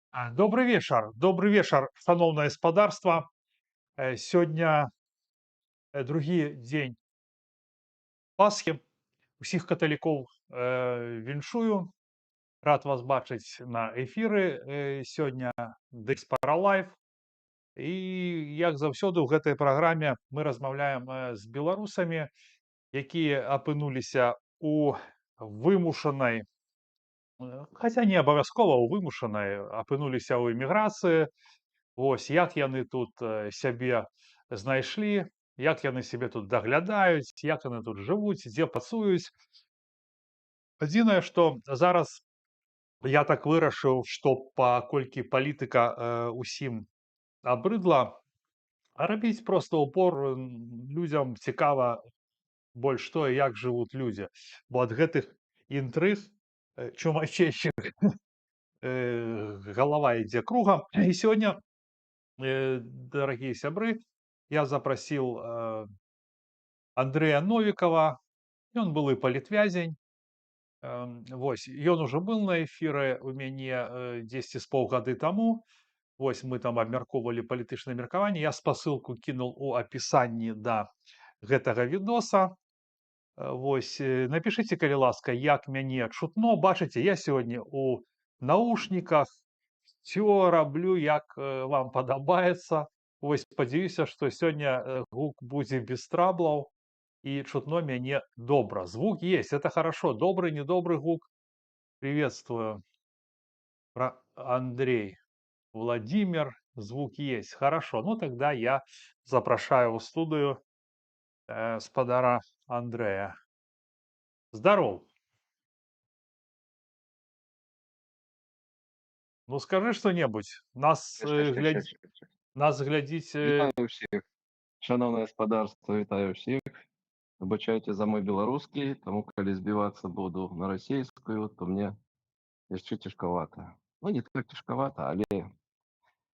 Добры вечар, шаноўнае спадарства. Сёння другі дзень Пасхі. Усіх каталікоў віншую. Рад вас бачыць на эфіры сёння Дыспара Лайф. І, як заўсёды, ў гэтай праграме мы размаўляем з беларусамі, якія апынуліся у вымушанай, хаця не абавязкова ў вымушанай, апынуліся ў эміграцыі. Вось як яны тут сябе знайшлі, як яны сябе тут даглядаюць, як яны тут жывуць, дзе працуюць. Адзінае, што зараз я так вырашыў, што, паколькі палітыка усім абрыдла, рабіць проста упор, людзям цікава больш тое, як жывуць людзі. Бо ад гэтых інтрыг чумачэщих галава ідзе кругам. І сёння, дарагія сябры, я запрасіл Андрэя Новікава. Ён былы палітвязень. Вось ён ужо был на эфіры у мяне дзесьці з паўгады таму. Вось мы там абмяркоўвалі палітычнае меркаванне. Я спасылку кінул у апісанні да гэтага відоса. Вось напішыце, калі ласка, як мяне чутно. Бачыце, я сёння у наушніках, всё раблю, як вам падабаецца. Вось спадзяюся, што сёння гук будзе без траблаў і чутно мяне добра. Звук есть, это хорошо. Добрый, недобрый гук. Приветствую. Про Андрей. Владимир, звук есть. Хорошо. Ну, тогда я запрашаю ў студыю спадара Андрэя. Здоров. Ну, скажи что-нибудь. Нас, нас глядзіць. Вітаю ўсіх. Шаноўнае спадарства, вітаю ўсіх. Выбачайце за мой беларускі, таму калі збівацца буду на расійскую, то мне яшчэ цяжкавата. Ну, не так цяжкавата, але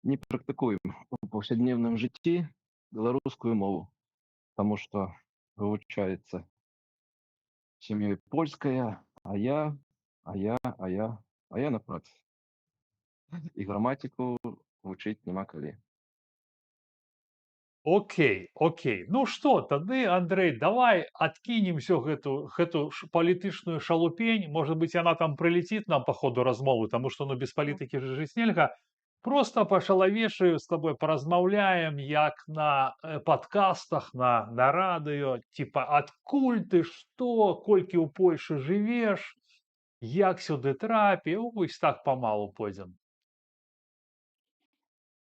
не практыкуем у паўсядневным жыцці беларускую мову, таму што вывучаецца сям'ёй польская, а я, а я, а я, а я на працы. І граматыку вучыць няма калі. Окей. Ну што, тады, Андрей, давай адкінем всё гэту палітычную шалупень. Может быть, яна там прилетит нам по ходу размовы, таму што, ну, без палітыкі ж жыць нельга. Просто па-чалавечы з тобой паразмаўляем, як на падкастах, на радыё, типа, адкуль ты, што, колькі ў Польшы жывеш, як сюды трапіў, вось так памалу пойдзем.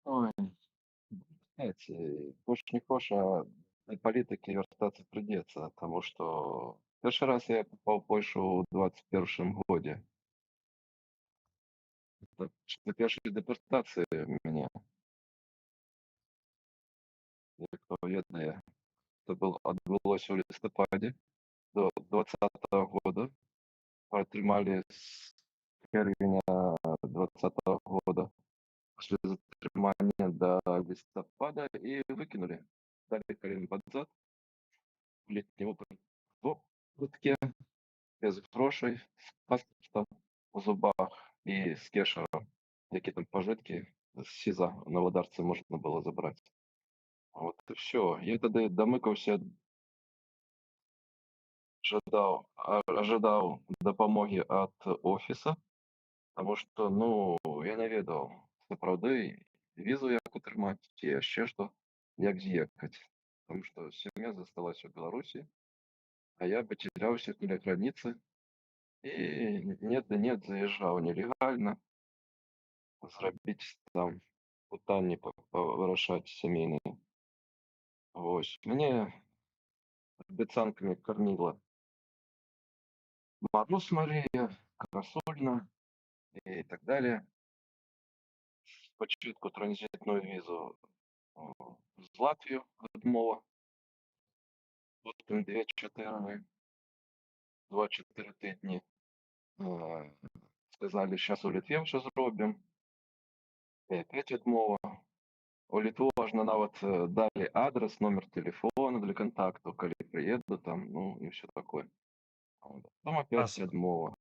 Ой, знаете, хоч не хоч, а да палітыкі вяртацца прыйдзецца, таму што першы раз я попаў у Польшу ў 21 годзе. Это пасля першай дэпартацыі мяне. Як хто ведае, это было, адбылося ў лістападзе до 20-го года. Атрымалі з чэрвеня 20-го года пасля затрымання да лістапада і выкінулі. Далі кален пад зад. У летнім вопратке, без грошай, з паспартам у зубах і з кешарам, які там пажыткі з СІЗА на Валадарцы можна было забраць. Вот і всё. Я тады дамыкаўся, жадаў, ажадаў дапамогі ад офіса, таму што, ну, я не ведаў, сапраўды візу як атрымаць ці яшчэ што, як з'ехаць. Таму што сям'я засталася ў Беларусі, а я пацяряўся каля граніцы і нет да нет заязджаў нелегальна зрабіць там пытанні павырашаць сямейныя. Вось. Мяне абяцанкамі карміла Мароз Марія, Красульна і так далее. Спачатку транзітную візу з Латвію адмова. Потым 2-4 тыдні сказалі: "Щас у Літве ўсё зробім". І опять адмова. У Літву ажно нават далі адрес, номер телефона для кантакту, калі прыеду там, ну і всё такое. Вот. Потом А опять адмова.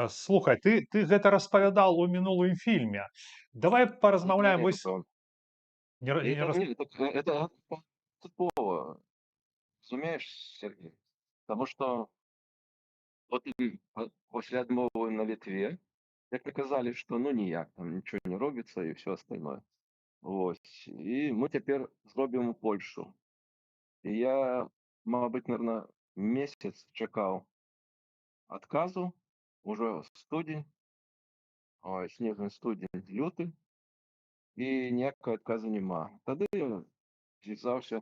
Слухай, ты гэта распавядаў у мінулым фільме. Давай Не, паразмаўляем не, вось это не ра не это рас не, так это принципова, разумееш, Сергей? Таму што потым, пасля адмовы на Літве, як аказалі, што ну ніяк, там нічого не робіцца і всё остальное. Вось. І мы цяпер зробім у Польшу. І я, мабыць, наверно, месяц чакаў адказу, ужо студзень, ой, снежань, студзень, люты, і ніякага адказу няма. Тады я звязаўся,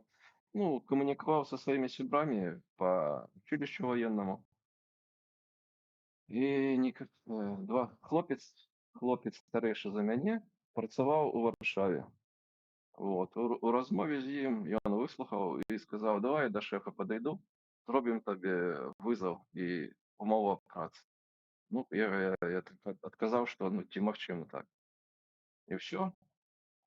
ну, камунікаваў са сваімі сябрамі па училищу военному. І два хлопец старэйшы за мяне працаваў у Варшаве. Вот. У размове з ім ён выслухаў і сказаў: "Давай я да шэфа падыйду, зробім табе вызаў і умову аб працы". Ну, я так адказаў, што ну ці магчыма так. І ўсё.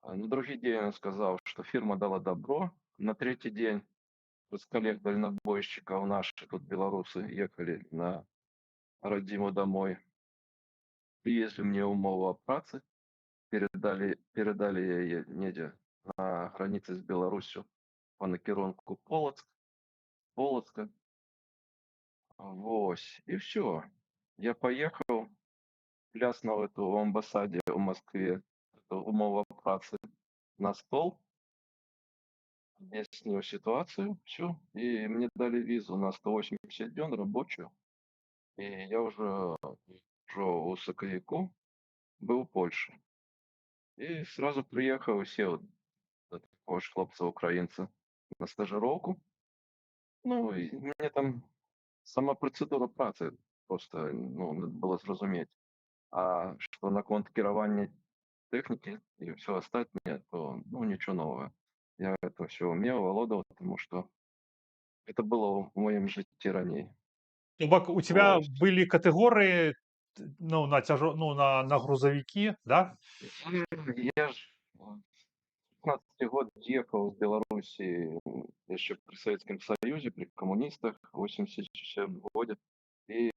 А на другі дзень ён сказаў, што фірма дала добро. На трэці дзень з коллег-дальнобойщиков наши тут белорусы ехали на родиму домой. Привезли мне умову аб працы, передали яе недзе на граніцы з Беларусю па накірунку Полацка. Вось, і ўсё. Я паехаў, ляснуў эту ў амбасадзе ў Маскве эту умову аб працы на стол, объяснил ситуацию всю, и мне дали визу на 180 дней рабочую. И я уже у сакавіку был у Польше. И сразу приехал и сел до такого ж хлопца-украинца на стажировку. Ну, и мне там сама процедура працы просто, ну, надо было зразумець. А што наконт кіравання тэхнікі і ўсё астатняе, то, ну, нічого нового. Я это всё умел, валодаў, потому что это было ў маім жыцці раней. То бок у тебя Вось. былі катэгорыі, ну, на цяжо ну, на грузавікі, да? Я ж 15 год ехал з Беларусі яшчэ пры Советском Союзе, при коммунистах, в 87 годзе. И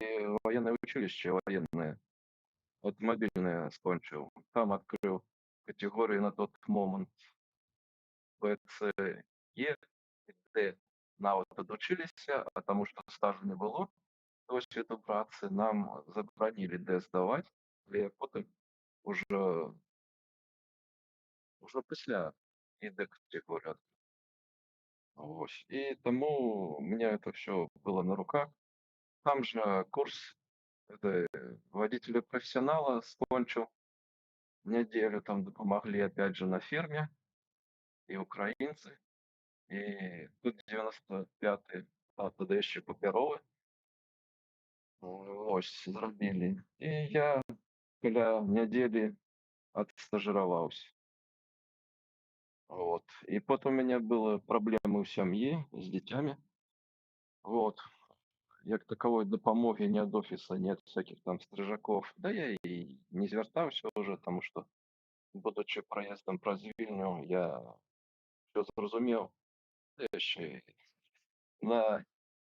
военное училище военное, автомобильное скончыў. Там открыл категории на тот момент Б, С, Е і Д. Нават адучыліся, а таму што стажу не было, досведу працы, нам забаранілі Д здаваць, але потым уже пасля і Д катэгорыю. Вось. І таму у меня это всё было на руках. Там же курс это водителя профессионала скончыў. Неделю там дапамаглі опять же на фирме і украінцы, і тут 95, а тады яшчэ папяровы. Вось, зрабілі. І я каля нядзелі адстажыраваўся. Вот. І потым у мяне было праблемы ў сям'і з дзецямі. Вот. Як таковой дапамогі ні ад офіса, ні ад всяких там стрыжакоў. Да я і не звяртаўся ўжо, таму што, будучы праездам праз Вільню, я всё зразумеў. Да яшчэ і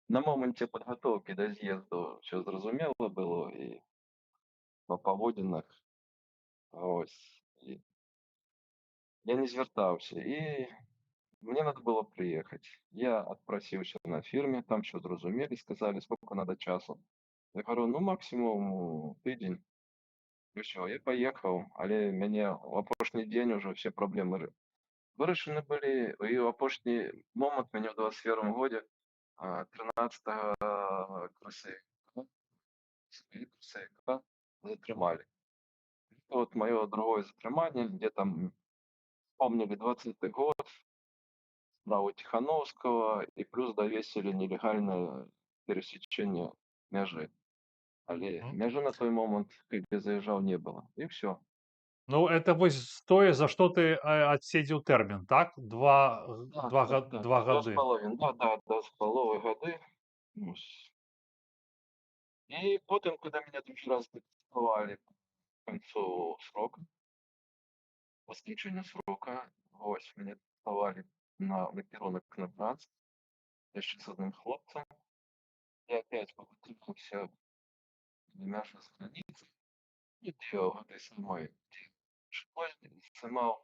на моманце падгатоўкі да з'езду всё зразумела было і па паводзінах. Вось. І я не звяртаўся. І мне надо было прыехаць. Я адпрасіўся на фірме, там всё зразумелі, сказалі, сколько надо часу. Я говорю: "Ну, максимум тыдзень". І ўсё, я паехаў, але мяне ў апошні дзень ужо все праблемы вырашаны былі. І ў апошні момант мяне ў 21 годзе, 13 красавіка затрымалі. Вот маё другое затрыманне, где там вспомнили 20 год, справу Тихановского и плюс довесили нелегальное пересечение мяжы. Але мяжы на той момант, когда заезжал, не было. И всё. Ну, это вось тое, за што ты адседзеў тэрмін, так? Два, Так, два, так, так. два Два з гады. паловай. Да, да, 2,5 гады. Вось. І потым, когда меня другі раз дэпартавалі к канцу срока, па сканчэнню срока, вось, мяне дэпартавалі на накірунак на Бранск, яшчэ з адным хлопцам. Я опять папытаўся Мяжы з граніцы, і дзе ў гэтай самой шкло здымаў.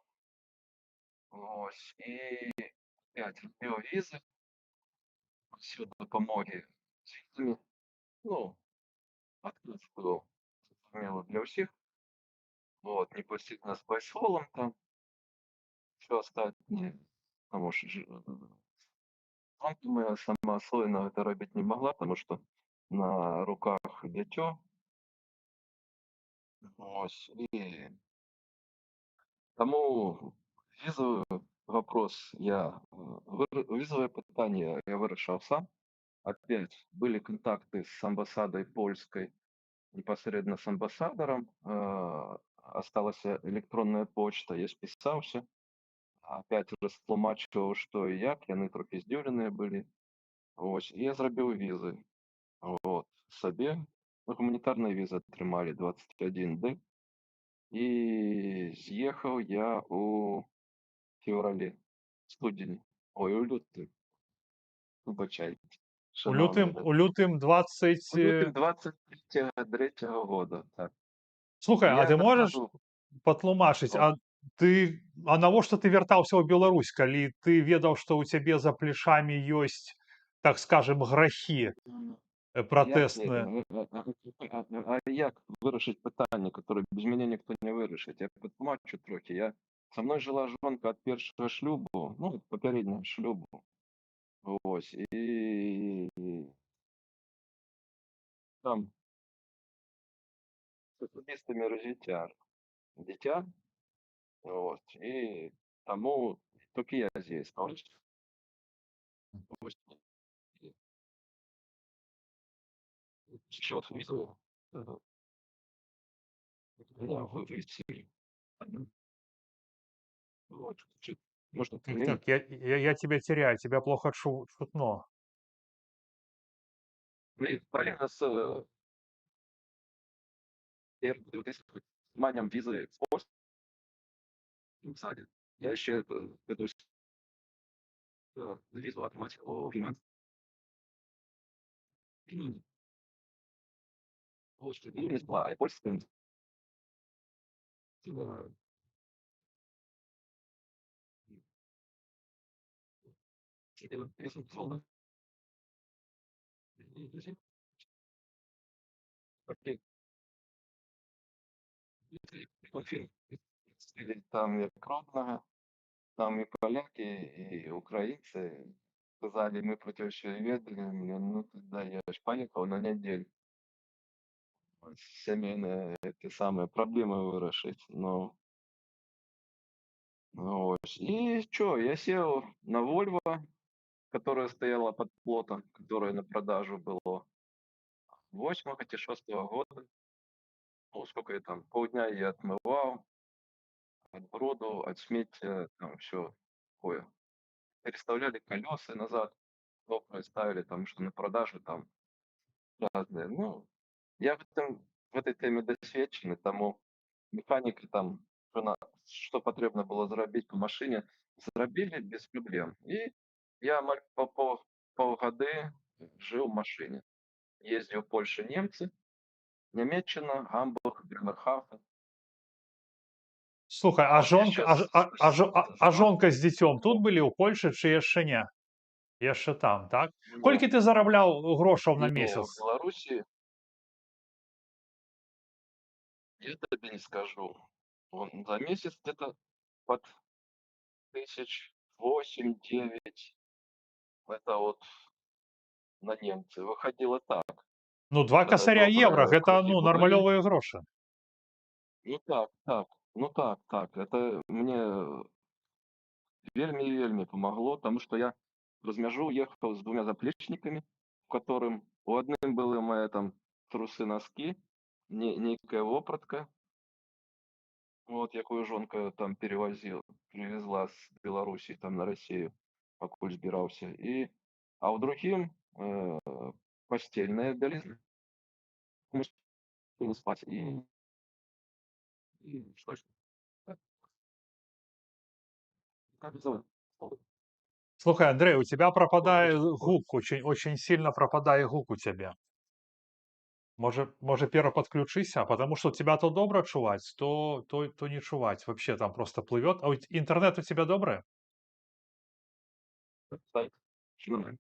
Вось, і опять рабіў візы, прасіў дапамогі з візамі. Ну, адказ быў зразумелы для ўсіх. Вот, не пустить нас посолом там, все остальное. Потому что жонка моя самастойна гэта рабіць не могла, потому что на руках дзіцё. Вось, і таму візавы вопрос я, візавае пытанне я вырашаў сам. Опять были контакты с амбасадой польской, непосредственно с амбассадором. Осталась электронная почта, я спісаўся. Опять растлумачваў, што і як, яны трохі здзіўленыя былі. Вось, і я зрабіў візы. Вот, сабе. Ну, гуманітарныя візы атрымалі 21D. І з'ехаў я у феврале, студзені, ой, у лютым. Выбачайце, У шаноўныя лютым, у лютым 20. У лютым 23 года, так. Слухай, а Я ты можаш адразу патлумачыць, О. а навошта ты вяртаўся ў Беларусь, калі ты ведаў, што ў цябе за плечамі ёсць, так скажем, грахі пратэсныя? А як вырашыць пытанне, которое без мяне ніхто не вырашыць? Я патлумачу трохі. Со мной жыла жонка ад першага шлюбу, ну, папярэдняга шлюбу. Вось, і там з асабістымі развіцця дзіця. Вот, і таму толькі я з ёй стаўся. Вось. Счет визу. Меня вывести. Вот, можно Так, так, я тебя теряю, тебя плохо чутно. Параллельно с отриманням візи в Польщу, я ще ведусь візу отримати у Фінляндії. Ну, не була, а польська. Там як родного, там и поляки, и украинцы сказали: "Мы про тебя всё ведали". Мне, ну, тогда я ж поехал на неделю. Семейные эти самые проблемы вырашыць, но. Ну, ось. И чё, я сел на "Вольво", которое стояло под плотом, которое на продажу было. 8 ці 6 года. Ну, сколько я там, полдня я отмывал от бруду, от сміття, там всё такое. Переставляли колеса назад, добрые ставили, там, что на продажу там разные. Ну, я в этой теме досведчаны, таму механіка там, што патрэбна было зрабіць па машыне, зрабілі без праблем. І я амаль па паўгады жыў у машыне. Ездзіў Польша, немцы, Нямеччына, Гамбург, Брэмерхафен. Слухай, а Вот, жонка, яшчэ а, ж- а, а, жо- а, а з жонка з дзіцём тут былі ў Польшы ці яшчэ не? Яшчэ там, так? Не. Колькі ты зарабляў грошаў на Не, у месяц? Беларусі. Я табе не скажу. Вон за месяц где-то под тысяч 8-9. Это вот на немцы. Выходило так. Ну, два Когда косаря евро, добрые гэта, круги ну, были. нармалёвыя грошы. Ну так. Ну так. Это мне вельмі і вельмі помогло, потому что я праз мяжу ехал с двумя заплечниками, в которым у адным были мои там трусы, носки, нейкая вопратка, вот, якую жонка там перевозила, привезла с Беларуси там на Россию, пакуль збіраўся. А ў другім постельная бялізна. Спать. И что ж? Как зовут? Слухай, Андрей, у тебя пропадает гук, очень, очень сильно пропадает гук у тебя. Можа, перападключыся, потому что тебя то добра чуваць, то не чуваць. Вообще там просто плывет. А інтэрнэт у тебя добры? Так, нормально.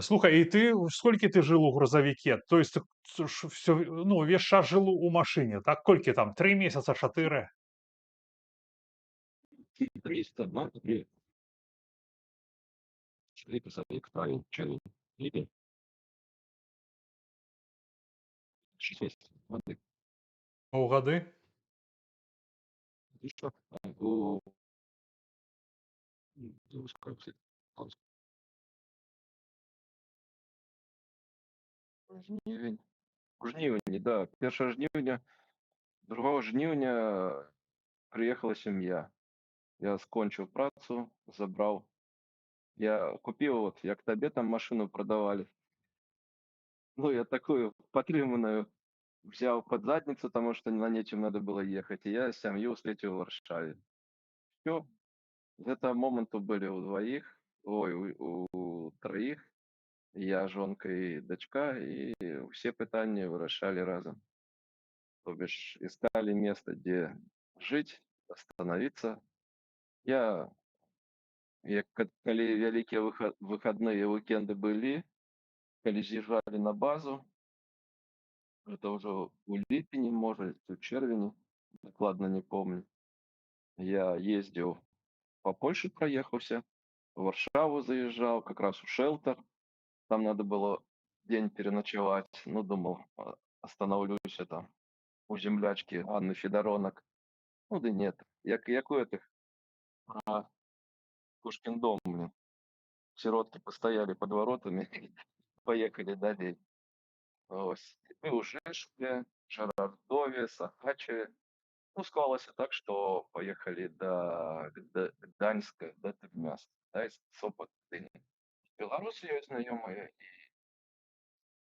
Слухай, і ты сколькі ты жил у грузавіке? То есть ты всё, ну, увесь час жил у машыне, так? Колькі там, 3 месяца, 4? 300, 2, 3. 4 красавик, правильно, червень, липень. 6 месяцев. Воды. Паўгады? И что? У... Жнівень. У жніўні, да. 1 жніўня, 2 жніўня прыехала сям'я. Я скончыў працу, забраў. Я купіў, вот, як табе там машину продавали. Ну, я такую патрыманую взял под задницу, потому что на нечем надо было ехать. И я семью встретил в Варшаве. Все. З этого моменту были у двоих, ой, у троих. Я, жонка и дочка, и все пытанні вырашалі разам. То бишь искали место, где жить, остановиться. Я, як калі вялікія выхадныя уикенды былі, калі з'язджалі на базу, это ўжо у ліпені, можа, у чэрвені, дакладна не помню. Я ездзіў по Польше, проехался, в Варшаву заезжал, как раз у шелтер. Там надо было день переночевать. Ну, думал, остановлюсь там у землячки Анны Федоронок. Ну, да нет, як у этих, Пушкин дом, блин. Сиротки постояли под воротами, поехали далей. Ось. Быў у Жэшуве, Жэрардове, Сахачеве. Ну, склалася так, што паехалі да Гданьска, да Трымяста, Гданьск, Сопот, Гдыня. Беларусы ёсць знаёмыя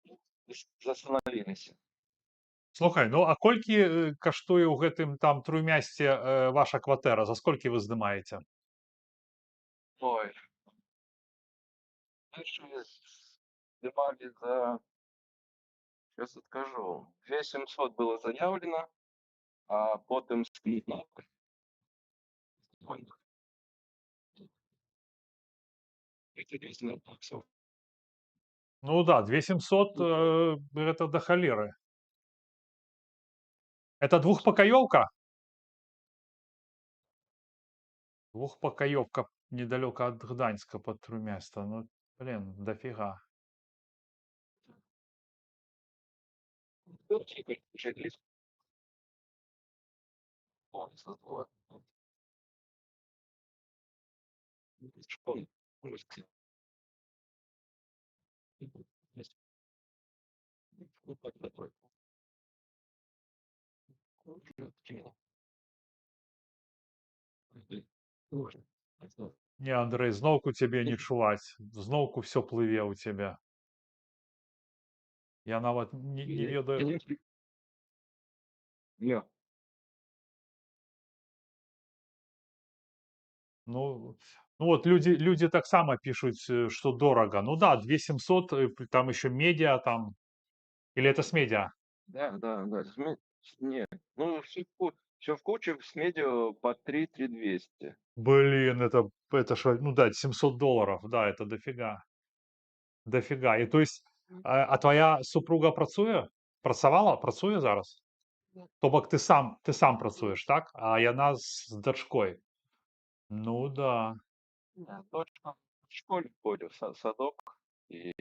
і застанавіліся. Слухай, ну а колькі каштуе ў гэтым там Трумясце ваша кватэра? За сколькі вы здымаеце? Ой. Першую здымалі за, сейчас скажу, 2700 было заявлено, а потым з Ну да, 2700 это до холеры. Это двухпакаёўка? Двухпакаёўка недалеко от Гданьска под Трумяста. Ну, блин, дофига. Не, Андрей, зноўку цябе не чуваць. Зноўку всё плыве ў цябе. Я нават не ведаю. Не. Ну вот люди таксама пишуць, что дорого. Ну да, 2700, там еще медиа там. Или это с медиа? Да, да, да. Не, ну все в куче с медиа по 3200. Блин, это ж, ну да, $700, да, это дофига. Дофига. И то есть, а твоя супруга працуе? Працавала? Працуе зараз? То бок ты сам працуеш, так? А яна з дачкой. Ну да. Да, дочка в школе ходит, в садок, и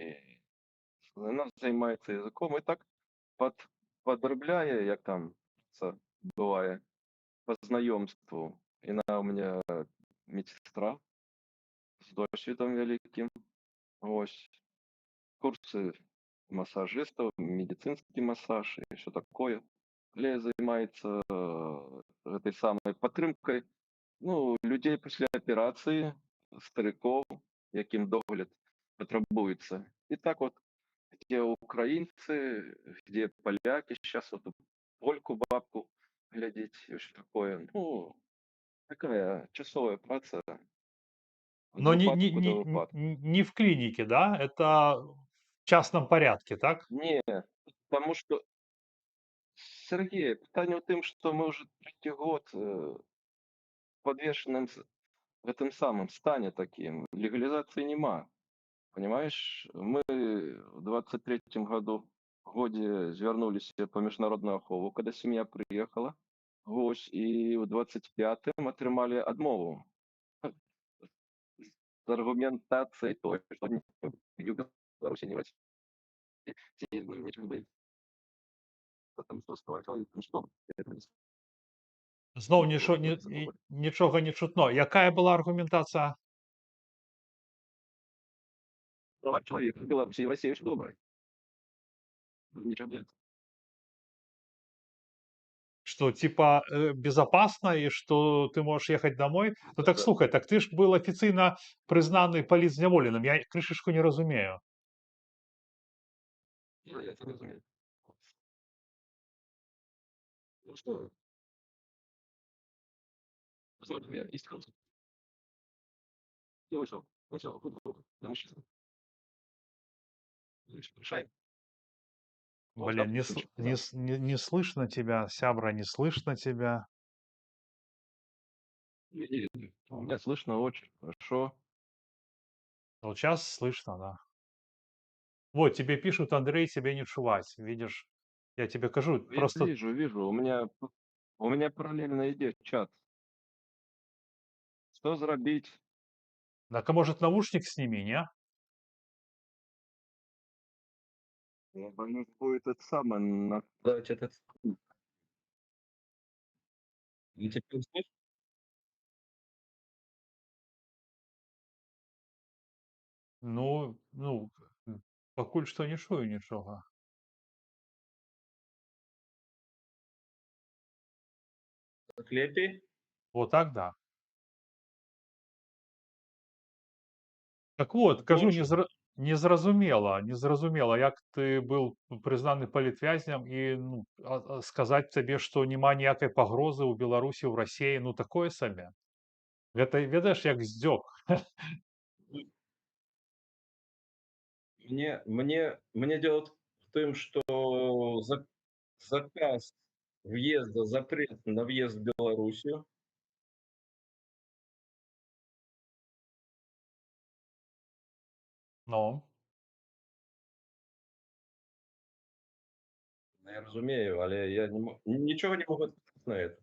она занимается языком, и так падрабляе, як там це бывае, по знаёмству. Яна у меня медсестра з досведам вялікім. Ось. Курсы массажистов, медицинский массаж и всё такое. Але займаецца гэтай самай падтрымкай, ну, людзей пасля аперацыі, старикоў, якім догляд патрабуецца. І так вот, где украинцы, где поляки, сейчас вот польку бабку глядзець и всё такое. Ну, такая часовая праца. Ад Но не не выпадку да не выпадку. не в клинике, да? Это в частном порядке, так? Не. Потому что, Сергей, пытанне ў тым, што мы уже третий год в подвешенном в этом самом стане таким. Легализации нема. Понимаешь, мы в 23-м году годзе звярнуліся па міжнародную ахову, когда семья приехала. Вось, і ў 25-м атрымалі адмову. З аргументацыяй той, што ні ў Беларусі, ні ў Расіі нечага бояться. Там что что Зноў нічога не чутно. Якая была аргументацыя? Права человека в Беларуси и в России очень добрые. Ничего нет. Что типа безопасно и что ты можешь ехать домой? Ну так Да. слухай, так ты ж был афіцыйна прызнаны палітзняволеным. Я крышачку не разумею. Я это не разумею. Ну что? Посмотрим, есть хорошо. Я вышел. Вышел. Там еще. Решай. Блин, не, сл- не, с- не, не слышно тебя, сябра, не слышно тебя. У меня слышно очень хорошо. Вот сейчас слышно, да. Вот, тебе пишут, Андрей, тебе не чуваць. Видишь, я тебе кажу, просто. Вижу, вижу. У меня параллельно идет чат. Что зрабіць? Так, а может, наушник сними, не? Я боюсь, будет это самое. Дать этот. И теперь слышно? Ну, пакуль што не чую нічога. Так лепей? Вот так, да. Так вот, Так кажу, лучше? незразумела, як ты был прызнаны палітвязнем і, ну, сказаць табе, што няма ніякай пагрозы ў Беларусі, ў Расеі, ну, такое сабе. Гэта, ведаеш, як здзёк. Мне дело в том, что заказ въезда, запрет на въезд в Белоруссию. Ну. Ну, я разумею, але я не ничего не могу ответить на это.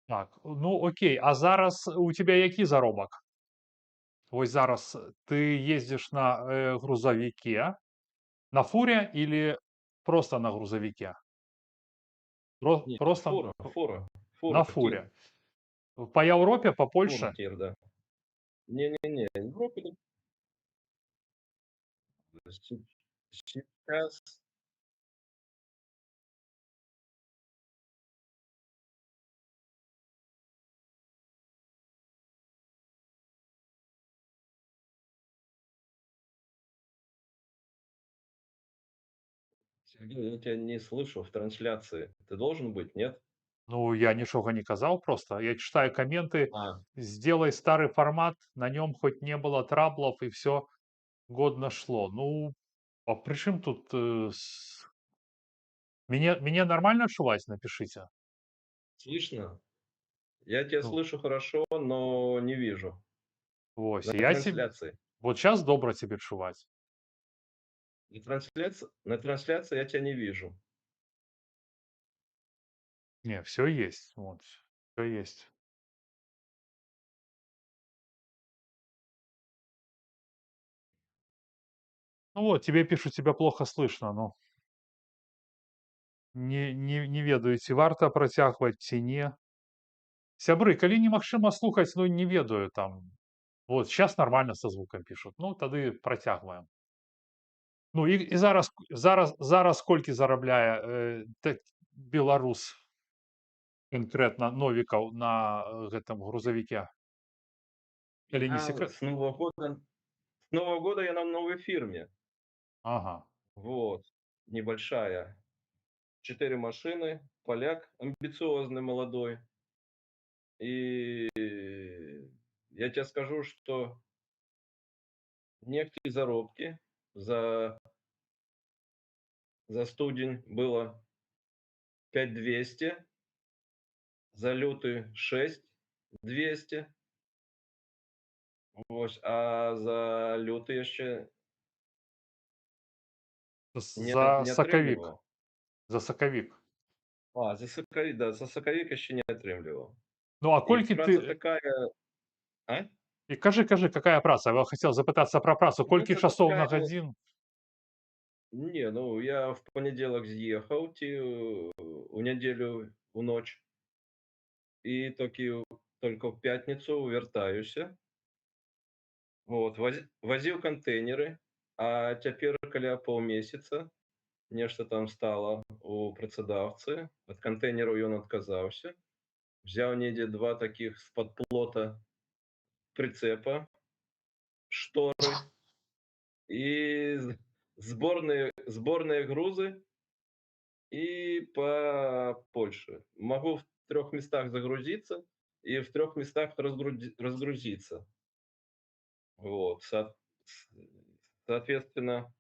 Так, ну окей, а зараз у тебя які заробак? Вось зараз ты ездзіш на грузавіке, на фуре или просто на грузовике? Не, Просто фура, фура, фура, на тир. фуре. По Европе, по Фура, Польше? тир, да. Не-не-не, Европе. Сейчас. Сергей, я тебя не слышу в трансляции. Ты должен быть, нет? Ну, я ничего не казал просто. Я читаю комменты. А. Сделай старый формат, на нем хоть не было траблов, и все годно шло. Ну, а при чем тут... Меня нормально чувать, напишите. Слышно? Я тебя Ну. слышу хорошо, но не вижу. Вось, На я трансляции. Вот щас добро тебе чувать. На трансляции я тебя не вижу. Не, все есть. Вот, все есть. Ну вот, тебе пишут, тебя плохо слышно, но не ведаю, ці варта працягваць, ці не. Сябры, калі немагчыма слухаць, ну не ведаю там. Вот, щас нормально со звуком пишут. Ну, тады працягваем. Ну, і зараз колькі зарабляе беларус, конкретно Новікаў, на гэтым грузавіке? Калі не Я секрет. с Нового года я на новой фирме. Вот, небольшая. 4 машины, поляк амбициозный, молодой. И я тебе скажу, что некие заробкі за студзень было 5200, за люты 6200. Вось, а за люты яшчэ не, За не сакавік. атрымліваў. За сакавік. А, за сакавік, да, за сакавік яшчэ не атрымліваў. Ну, а І колькі праца ты такая. А? І кажы, кажы, какая праца? Я хацеў запытацца пра працу. Колькі Праца часоў на такая. гадзін? Не, ну, я в панядзелак з'ехаў ці ў нядзелю ў ноч. І толькі ў пятніцу вяртаюся. Вот, вазіў кантэйнеры, а цяпер каля паўмесяца нешта там стала у працадаўцы. Ад кантэйнераў ён адказаўся. Взяў недзе два такіх з-пад плота прыцэпа, шторы і сборные грузы и по Польше. Могу в 3 местах загрузиться и в 3 местах разгрузиться. Вот, соответственно,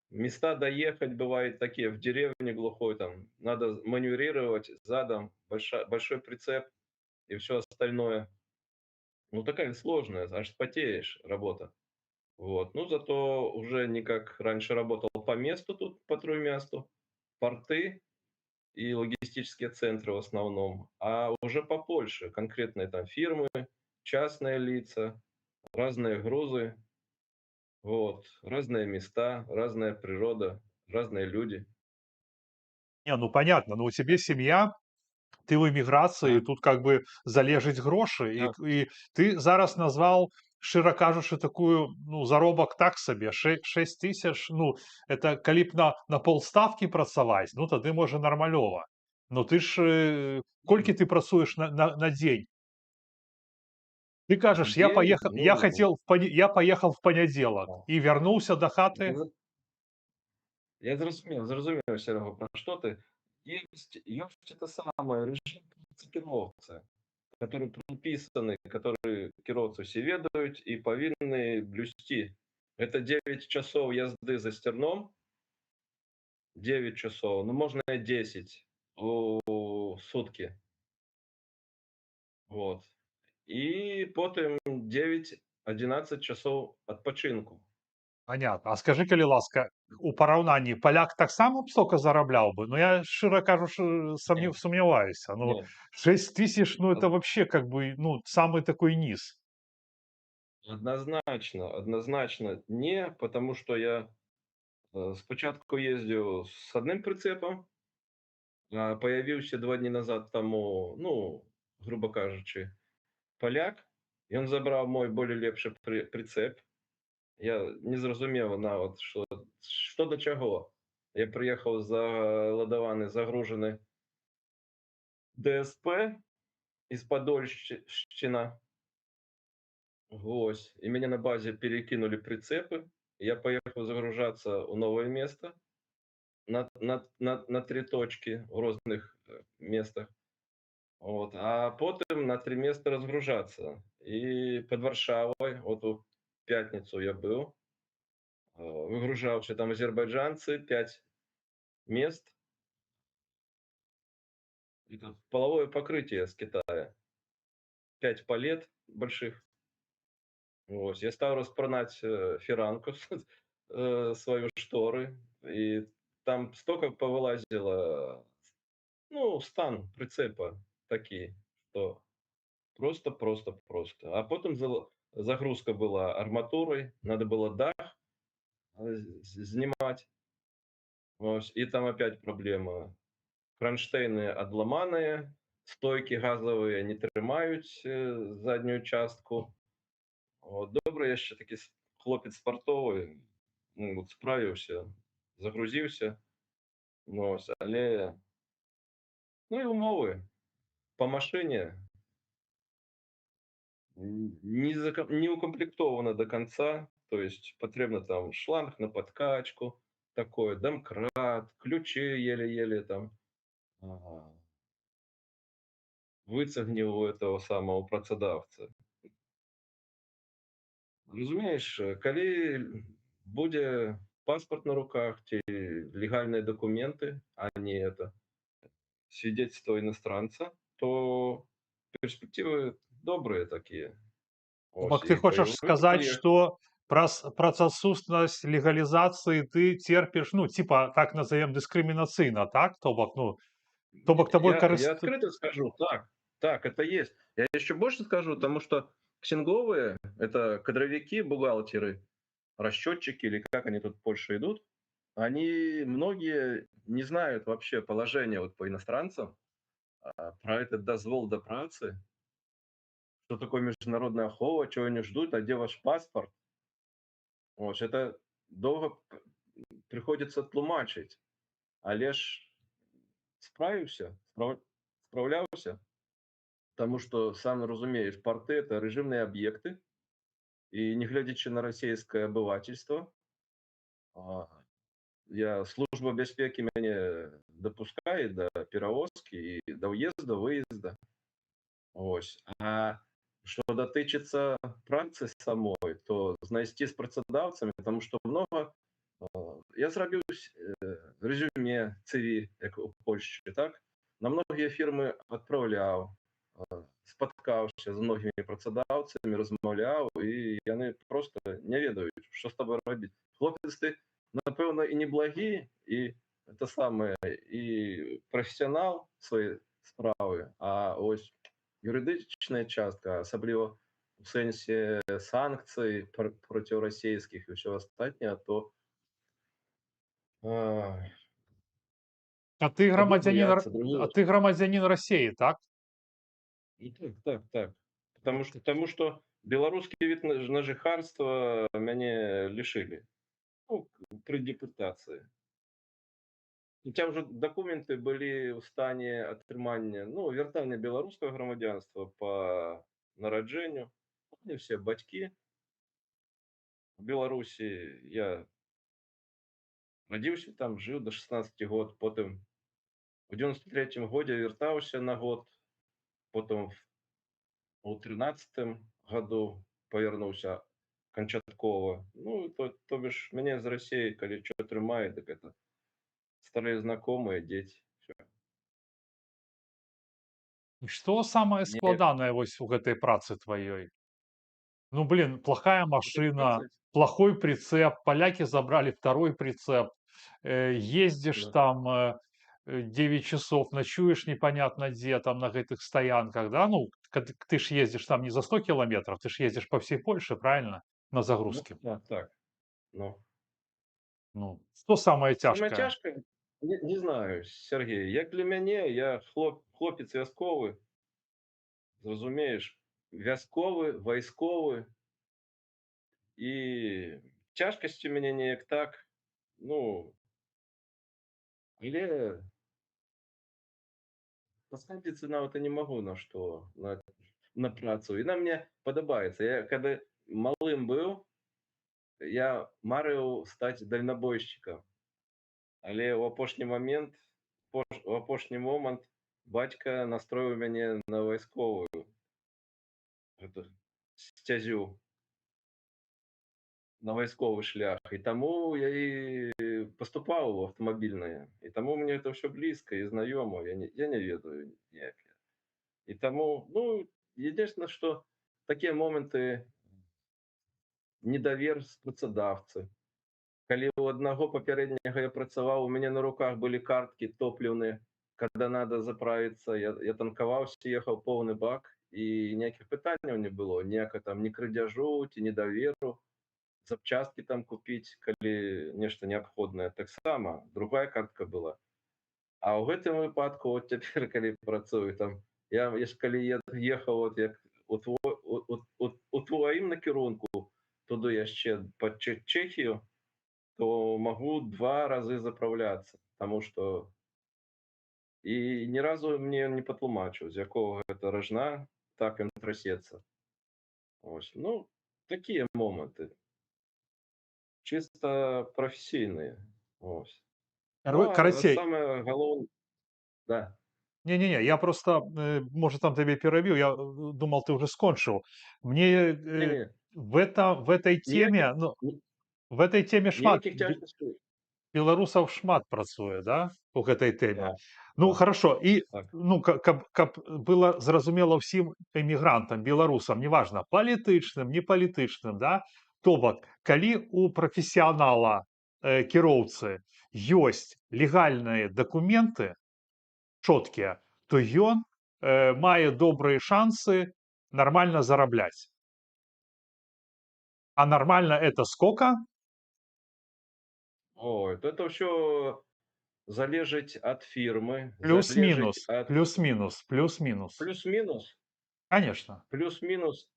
места доехать бывают такие в деревне глухой, там надо маневрировать задом, большой прицеп и всё остальное. Ну, такая сложная, аж вспотеешь, работа. Вот, ну, зато уже не как раньше работал по месту тут, по Труймясту, порты и логистические центры в основном, а уже по Польше, конкретные там фирмы, частные лица, разные грузы. Вот, разные места, разная природа, разные люди. Не, ну понятно, но у цябе сем'я, ты ў эміграцыі, тут как бы залежыць грошы, і і ты зараз назваў, шчыра кажучы, такую, ну, заробак так сабе, 6 тысяч, ну, это калі б на паўстаўкі працаваць, ну, тады, можа, нармалёва. Но ты ж, колькі ты працуеш на дзень? Ты кажаш, я Дзень, поехал, я ну хотел в поне я поехал в панядзелак і вярнуўся да хаты. Я зразумеў, зразумеў, Серега, пра што ты. Есть это самое, режим кіроўца, который прописаны, который кіроўцы все ведаюць і павінны блюсці. Это 9 часов езды за стерном, 9 часов, ну, можно и 10 у сутки. Вот. І потым 9-11 часов адпачынку. Понятно. А скажы, калі ласка, у параўнанні паляк таксама б столько зарабляў бы? Ну, я, шчыра кажучы, Не. сумняваюся. Ну, Не. 6 тысяч, ну, это вообще как бы, ну, самый такой низ. Однозначно, однозначно не, потому что я спачатку ездзіў с адным прыцэпам, а паявіўся 2 дні назад таму, ну, грубо кажучы, паляк. Ён забраў мой болей лепшы прыцэп. Я не зразумеў нават, што да чаго. Я прыехаў заладаваны, загружаны ДСП из Подольщина. Вось. И меня на базе перекинули прицепы. Я поехал загружаться ў новое место на 3 точки в розных местах. Вот. А потым на 3 места разгружаться. И под Варшавой, вот у пятницу я был, выгружаўся, там азербайджанцы, 5 мест. Это половое покрытие с Китая. 5 палет больших. Вот. Я стал распранать фиранку, свою шторы, и там столько повылазило, ну, стан прицепа такие, что просто, просто, просто. А потом загрузка была арматурой, надо было дах снимать. Вот. И там опять проблема. Кронштейны адломанные, стойки газовые не трымаюць заднюю частку. Вот. Добра, я яшчэ такі хлопец спартовы, ну, вот справіўся, загрузіўся. Ну, ось, але, ну і умовы по машине. Не укомплектована до конца, то есть патрэбна там шланг на подкачку, такое, домкрат, ключи еле-еле там выцягніў у этого самого працадаўца. Разумееш, калі будзе паспорт на руках ці легальныя документы, а не это свидетельство иностранца, то перспективы добрыя такія. То Ось, бок ты і па хочаш Еўропе сказаць, паехаць. што праз адсутнасць легалізацыі ты церпіш, ну, типа, так назовем, дыскрымінацыйна, так? То бок, ну, то бок табой Я карыст открыто скажу, так, это есть. Я еще больше скажу, потому что księgowe — это кадровики, бухгалтеры, расчетчики или как они тут в Польше идут, они многие не знают вообще положение вот по иностранцам, про этот дазвол да працы, что такое международная ахова, чего они ждут, а где ваш паспорт. Вот, это долго приходится тлумачыць. Але ж справіўся, спраўляўся. Таму што, сам разумееш, порты — это рэжымныя аб'екты. І нягледзячы на расійскае абывацельства, служба бяспекі мяне дапускае да перавозкі і да ўезда, выезда. Ось. А што датычыцца працы самой, то знайсці з працадаўцамі, таму што многа я зрабіў рэзюме, CV, як у Польшчы, так? На многія фірмы адпраўляў, спаткаўся з многімі працадаўцамі, размаўляў, і яны проста не ведаюць, што з табой рабіць. Хлопец ты, напэўна, і неблагі, і это самае, і прафесіянал сваёй справы, а ось юрыдычная частка, асабліва у сэнсе санкцый процірасійскіх і ўсё астатняе, то А ты одни грамадзянін боятся, другие а ты грамадзянін Расеі, так? Ну так. Потому что беларускі від на жыхарства мяне лішылі. Ну, пры дэпартацыі. Хаця ўжо дакументы былі ў стане атрымання, ну, вяртання беларускага грамадзянства па нараджэнню. У мяне все бацькі в Беларусі. Я радзіўся там, жыў до 16 год, потым у 93 годзе вяртаўся на год, потым у 13 году павярнуўся канчаткова. Ну, то бишь мяне з Расеяй, калі чо трымае, дык это старыя знакомыя, дзеці, всё. Што самае Не складанае вось у гэтай працы тваёй? Ну, блин, плохая У гэтай машина, працы? плохой прицеп, поляки забрали второй прицеп, ездишь там, 9 часов, ночуешь непонятно где там на гэтых стоянках, да? Ну, кад ты ж ездишь там не за 100 километров, ты ж ездишь по всей Польше, правильно? На Ну загрузке. так. Ну. Ну, што самае Самае цяжкае? цяжкае? Не знаю, Сергей. Як для мяне, я хлопец вясковы. Зразумееш, вясковы, вайсковы. І цяжкасці ў мяне неяк так, ну, але паскардзіцца нават і не магу на што, на працу. Яна мне падабаецца. Я калі малым быў, я марыў стаць дальнобойщиком. Але ў апошні момент, у апошні момант бацька настроіў мяне на вайсковую гэту сцязю. На вайсковы шлях. І таму я і паступаў у аўтамабільнае. І таму мне это ўсё блізка і знаёма. Я не ведаю ніяк. І таму, ну, единственное, што такія моманты недавер з працадаўцы. Калі ў аднаго папярэдняга я працаваў, у мяне на руках былі карткі топліўныя, когда надо заправиться, я танкаваўся, ехаў поўны бак, і ніякіх пытанняў не было, ніякага там ні крадзяжу ці недаверу. Запчасткі там купіць, калі нешта неабходнае, таксама другая картка была. А ў гэтым выпадку вот цяпер, калі працую там, я ж калі ехаў вот як у тваім накірунку туды яшчэ пад Чэхію, то магу 2 разы запраўляцца, таму што і ні разу мне не патлумачыў, з якога гэта ражна так ён трасецца. Ось, ну, такія моманты. Чыста прафесійныя. Ось. Ну, а Карацей, самае галоўнае. Да. не-не-не, я просто, может, там табе перабіў, я думал, ты уже скончыў. Мне Не-не, в этой ніякіх теме, ну, в этой теме шмат ніякіх цяжкасцяў. беларусаў шмат працуе, да, у гэтай тэме. Да, Ну, да, хорошо, і, так. ну, каб было зразумела ўсім эмігрантам, беларусам, неважно, палітычным, не палітычным, да, то бок, калі у прафесіянала, кіроўцы ёсць легальныя дакументы, чоткія, то ён мае добрыя шансы нормально зарабляць. А нормально это сколько? Ой, то это ўсё залежыць ад фірмы, залежыць Плюс-минус, ад плюс-минус, плюс-минус. Плюс-мінус? Конечно. Плюс-мінус.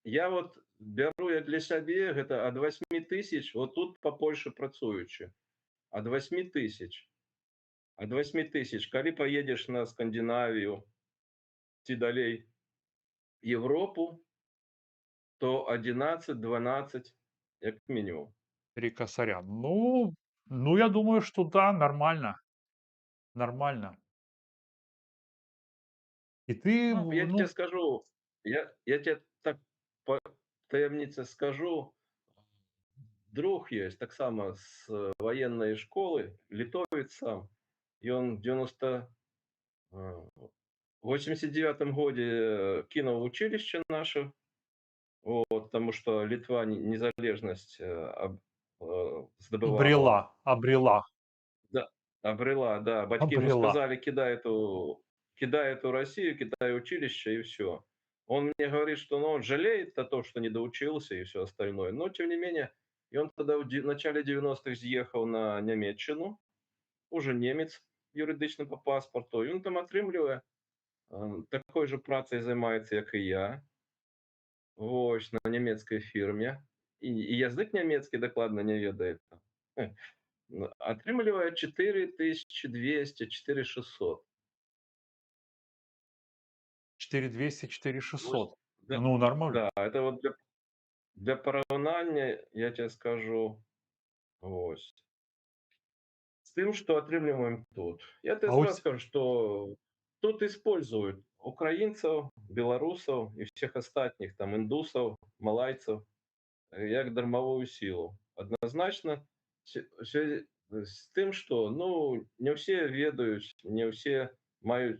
Я вот бяру я для сябе гэта ад 8 тысяч, вот тут па Польшы працуючы. Ад 8 тысяч. Ад 8 тысяч. Калі паедзеш на Скандынавію ці далей Европу, то 11-12 як мінімум. 3 косаря. Ну, я думаю, что да, нормально. Нормально. И ты, Ну, я ну тебе скажу, я тебе так па таямніцы скажу. Друг ёсць таксама з ваеннай школы, літовец сам. Ён 90 89 годзе кінуў училище наше, вот, потому что Літва незалежнасць здабывала. Обрела, обрела. Да, обрела, да. Бацькі ему Обрела. сказали: Кидай эту Россию, кидай училище и всё". Он мне говорит, что, ну, он жалеет о том, что не доучился и всё остальное, но тем не менее, и он тогда в де начале 90-х з'ехаў на Нямеччыну, уже немец юрыдычна по паспарту, і ён там атрымлівае, такой же працай займаецца, як і я. Вось, на нямецкай фірме. І язык нямецкі дакладна не ведае там. Ну, атрымлівае 4200, 4600. 4200, Вось, 4600. да, Ну, нормально. да, это вот для параўнання я тебе скажу, вось. З тым, што атрымліваем тут. Я тебе А у сразу ц скажу, что тут используют украинцев, белорусов и всех остальных, там, индусов, малайцев, як дармовую силу. Однозначно, з тым, што, ну, не ўсе ведаюць, не ўсе маюць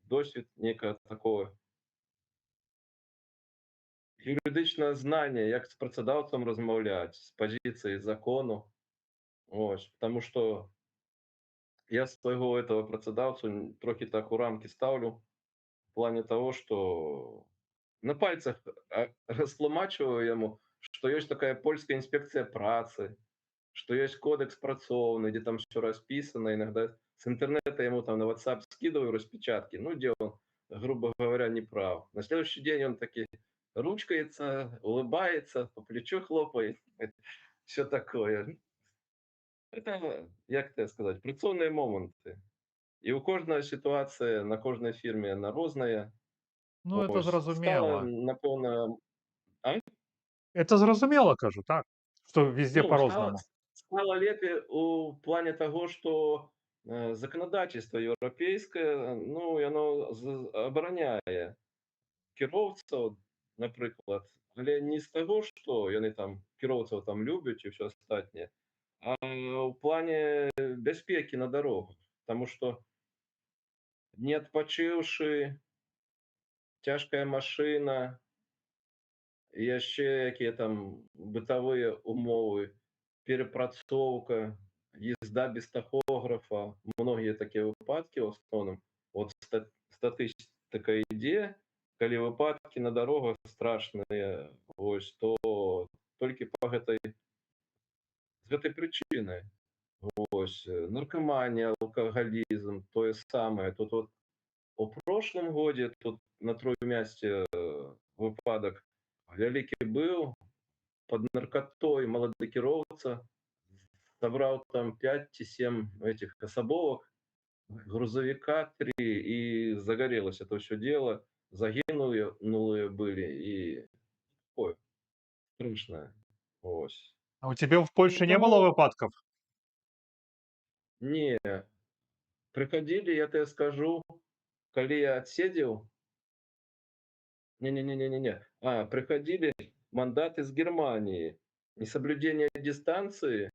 досвед некага такого юрыдычнае знанне, як з працадаўцам размаўляць з пазіцыі закону. Ось, потому что я свайго этого працадаўцу трохі так у рамкі стаўлю в плане того, что на пальцах растлумачваю яму, што ёсць такая польская інспекцыя працы, што ёсць кодекс працоўны, дзе там всё расписано. Иногда с интернета ему там на WhatsApp скидываю распечатки, ну, где он, грубо говоря, не прав. На следующий день он таки ручкается, улыбается, по плечу хлопает, всё такое. Это, як тебе сказать, працоўныя моманты. І ў кожнага сітуацыя на кожнай фірме яна розная. Ну, это Ось, стала, зразумела. напэўна. А? Это зразумела, кажу, так, что везде Ну, стала по-рознаму. стала лепей у плане таго, што заканадаўства еўрапейскае, ну, яно з абараняе кіроўцаў, напрыклад, але не з таго, што яны там кіроўцаў там любяць і ўсё астатняе, а ў плане бяспекі на дарогах. Таму што не адпачыўшы, цяжкая машына, і яшчэ якія там бытавыя умовы, перапрацоўка, езда без тахографа. Многія такія выпадкі, ў асноўным, вот статыстыка ідзе, калі выпадкі на дарогах страшныя, вось, то толькі па гэтай з гэтай прычыны. Вось, наркаманія, алкагалізм, тое самае. Тут вот у прошлым годзе тут на Троімясце выпадак вялікі быў, пад наркатой малады кіроўца сабраў там 5 ці 7 этих асабовак, грузовика 3, и загорелось это всё дело. Загінулі нулыя былі і Страшная. Вось. А у цябе в Польше не было Таму выпадков? Не. Прыходили, я тебе скажу, калі я адседзеў. Не-не-не-не-не-не. А, приходили мандаты с Германии. Несоблюдение дистанции.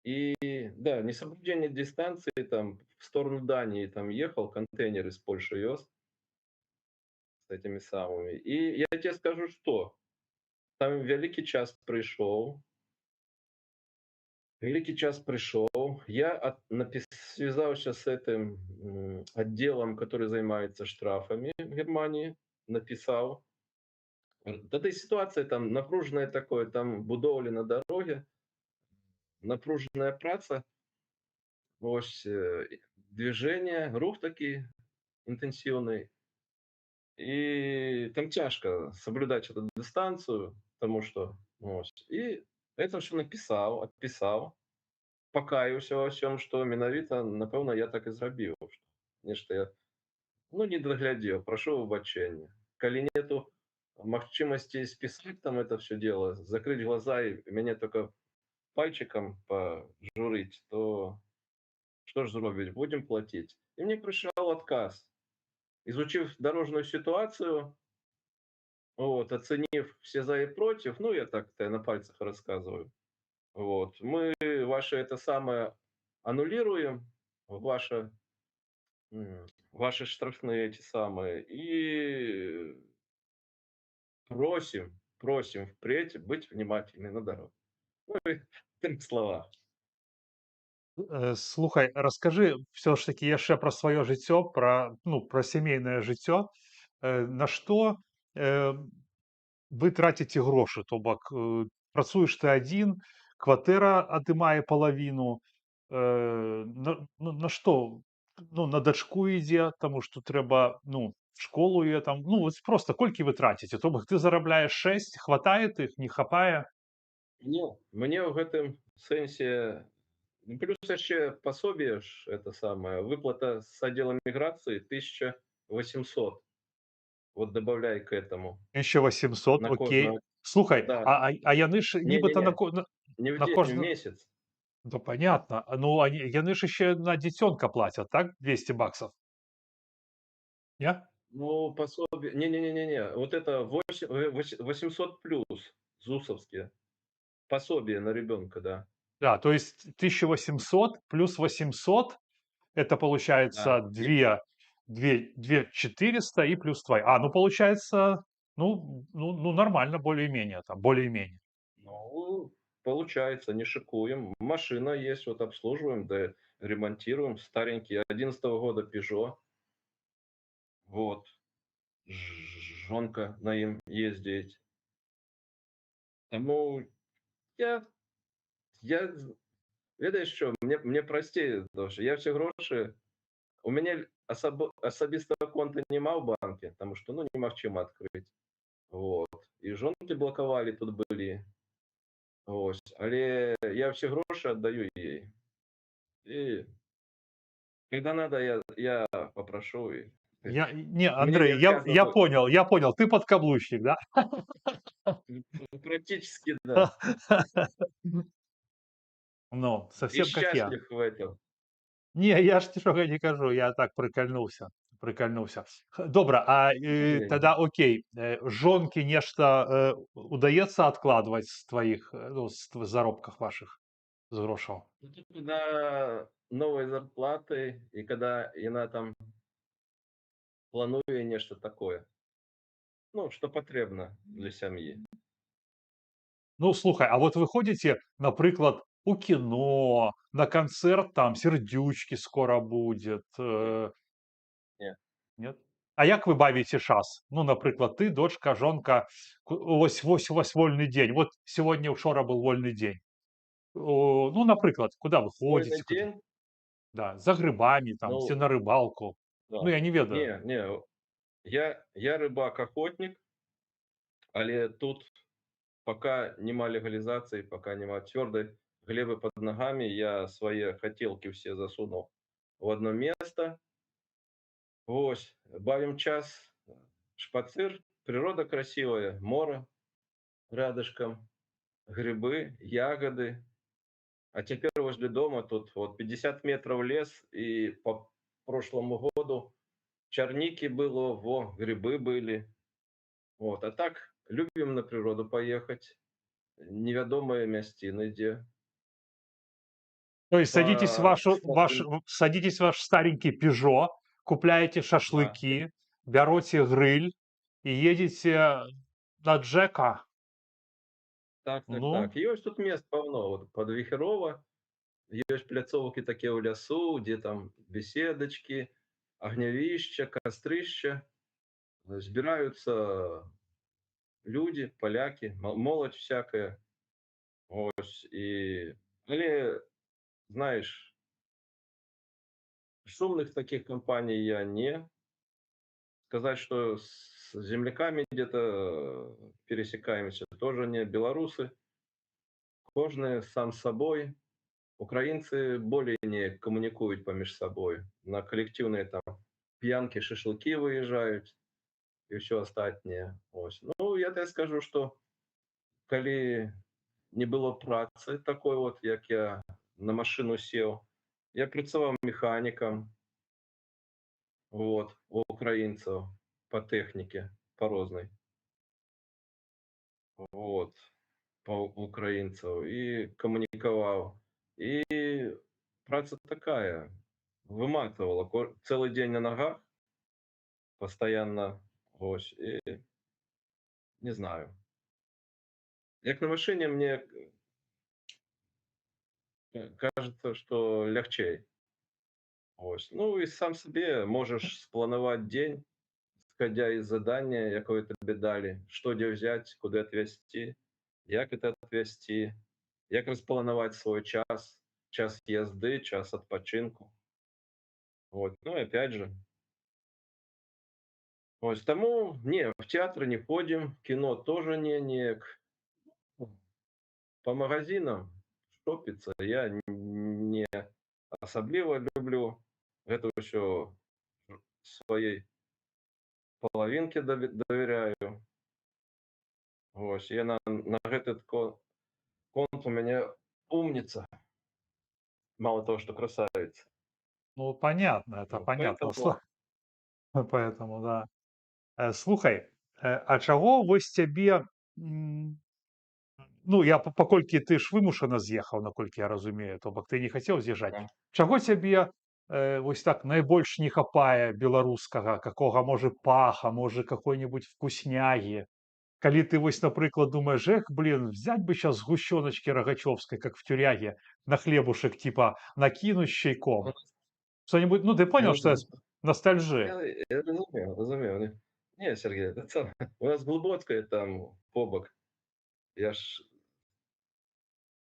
И да, несоблюдение дистанции, там в сторону Дании там ехал, контейнер из Польши вез. С этими самыми. И я тебе скажу, что там вялікі час прыйшоў. Вялікі час прыйшоў. Я связался с этим отделом, который занимается штрафами в Германии, написал. Тады ситуация там напружаная такое, там будоўлі на дароге, напружаная праца. Вось, движение, рух такі інтэнсіўны. І там цяжка соблюдать эту дистанцию, потому что вось. І это всё напісаў, адпісаў, пакаяўся ва ўсём, што менавіта, напэўна, я так і зрабіў, што нешта я, ну, не даглядзеў, прашу выбачэння. Калі нету магчымасці спісаць там это всё дело, закрыть глаза и мяне тока пальчиком пожурить, то што ж зробіць, будем платить. И мне пришел отказ. Изучив дорожную ситуацию, вот, оценив все за и против, ну, я так-то на пальцах рассказываю, вот, мы ваше это самое аннулируем, ваши штрафные эти самые, и просим впредь быть внимательны на дороге. Ну, и в 3 словах. Слухай, раскажы всё ж такі яшчэ пра сваё жыццё, пра, ну, пра сямейнае жыццё. На што вы траціце грошы? То бок, працуеш ты адзін, кватэра адымае палавіну. Ну, на што? Ну, на дачку ідзе, таму што трэба, ну, в школу её там. Ну, вось проста колькі вы траціце? То бок ты зарабляеш 6, хватает іх, не хапае? Не, мне ў гэтым сэнсе, ну, плюс яшчэ пособие ж, это самое, выплата с отдела миграции 1800. Вот добавляй к этому. 1800, На окей. кожнага. Слухай, Да. а яны ж нібыта на Не-не-не, ко на не в на день, в кожна месяц. Да, понятно. Ну, они яны ж еще на дзіцёнка платят, так, 200 баксов? Не? Ну, пособие не-не-не-не-не, вот это 800 плюс зусовские. Пособие на ребенка, да. Да, то есть 1800 плюс 800 — это получается Да. 2 2400 и плюс твои. А, ну, получается, ну, нормально более-менее там, более-менее. Ну, получается, не шикуем. Машина есть, вот обслуживаем, да ремонтируем. Старенький, 11-го года "Пежо". Вот. Ж жонка на ім ездзіць. Таму я з ведаеш што, мне прасцей, потому что я ўсе грошы, у мяне асабістага конта няма ў банке, таму што, ну, немагчыма адкрыць. Вот. І жонкі блакавалі, тут былі. Вось. Але я ўсе грошы аддаю ей. И когда надо, я попрошу и Я не, мне не Андрей, я отказывают. понял, я понял, ты подкаблучник, да? Практически, да. Ну, И совсем как я. счастлив в этом. Не, я ж нічога не кажу, я так прыкальнуўся, прыкальнуўся. Добра, а, Не. тогда окей, жонкі нешта удаецца адкладваць з тваіх, ну, з заробках вашых, з грошаў? Ну, тут когда новой зарплаты и когда яна там плануе нешта такое. Ну, што патрэбна для сям'і. Ну, слухай, а вот вы ходзіце, напрыклад, у кіно, на канцэрт там Сердючки скоро будет, Не. Не. Нет? А як вы бавіце час? Ну, напрыклад, ты, дочка, жонка, вось у вас вольны дзень. Вот сегодня, учора был вольны дзень. О, ну, напрыклад, куда вы Вольны ходзіце, куда? дзень? Да, за грыбамі там ці Ну на рыбалку. Да. Ну, я не ведаю. Не, не, я рыбак-охотник, але тут пока нема легалізацыі, пока няма цвёрдай глебы под ногами, я свае хотелки все засунул в одно место. Вось, бавім час, шпацыр, природа красивая, мора. Рядышком грибы, ягоды. А теперь возле дома тут вот 50 метров лес, и по прошлому году черники было, во, грибы были. Вот. А так любим на природу поехать, невядомыя мясціны дзе. То есть садитесь в По вашу ваш садитесь в ваш старенький "Пежо", купляете шашлыки, бяроце грыль и едете на Джека? Так, так, Ну так. Ёсць тут мест паўно. Вот пад Вихерово ёсць пляцоўкі такія ў лясу, дзе там беседочки, агнявішча, кастрышча. Збіраюцца людзі, палякі, моладзь всякая. Вось і але, знаешь, шумных таких компаний я не сказать, что с земляками где-то пересекаемся, тоже не. Белорусы кожны сам з сабой. Украінцы болей не камунікуюць паміж сабой. На калектыўныя там п'янкі, шашлыкі выязджаюць і ўсё астатняе. Ось. Ну, я тебе скажу, што калі не было працы такой вот, як я на машыну сеў, я працаваў механікам. Вот, у украінцаў по тэхніке, па рознай. Вот, па украінцаў і камунікаваў. І праца такая, выматывала, цэлы дзень на нагах. Постоянно, вось, і не знаю. Як на машыне мне кажется, што лягчэй. Ось. Ну і сам сабе можаш спланаваць дзень, исходя из задания, якое табе далі, што дзе ўзяць, куды отвезти, як это отвезти, як распланаваць свой час, час езды, час адпачынку. Вот. Ну и опять же. Ось таму не, в театры не ходим, в кино тоже не неяк. По магазинам шопиться я не асабліва люблю. Гэта ўсё сваёй палавінке давяряю. Вось, яна на гэты конт у мяне умница. Мало того, что красавица. Ну, понятно, это Вот понятно. поэтому Поэтому да. Слухай, а чаго вось цябе, ну, я паколькі ты ж вымушана з'ехаў, наколькі я разумею, то бок ты не хацеў з'язджаць. Да. Чаго цябе, вось так найбольш не хапае беларускага, какога, можа, паха, можа, какой-нибудь вкусняги? Калі ты вось, напрыклад, думаеш: "Эх, блин, взять бы щас сгущеночки рогачевской, как в тюряге, на хлебушек типа накинуть с У чайком". нас Что-нибудь, ну, ты понял, что я с ностальжи. Я разумею, разумею. Не, не, Сергей, это самое, у нас Глубоцкое там побок. Я ж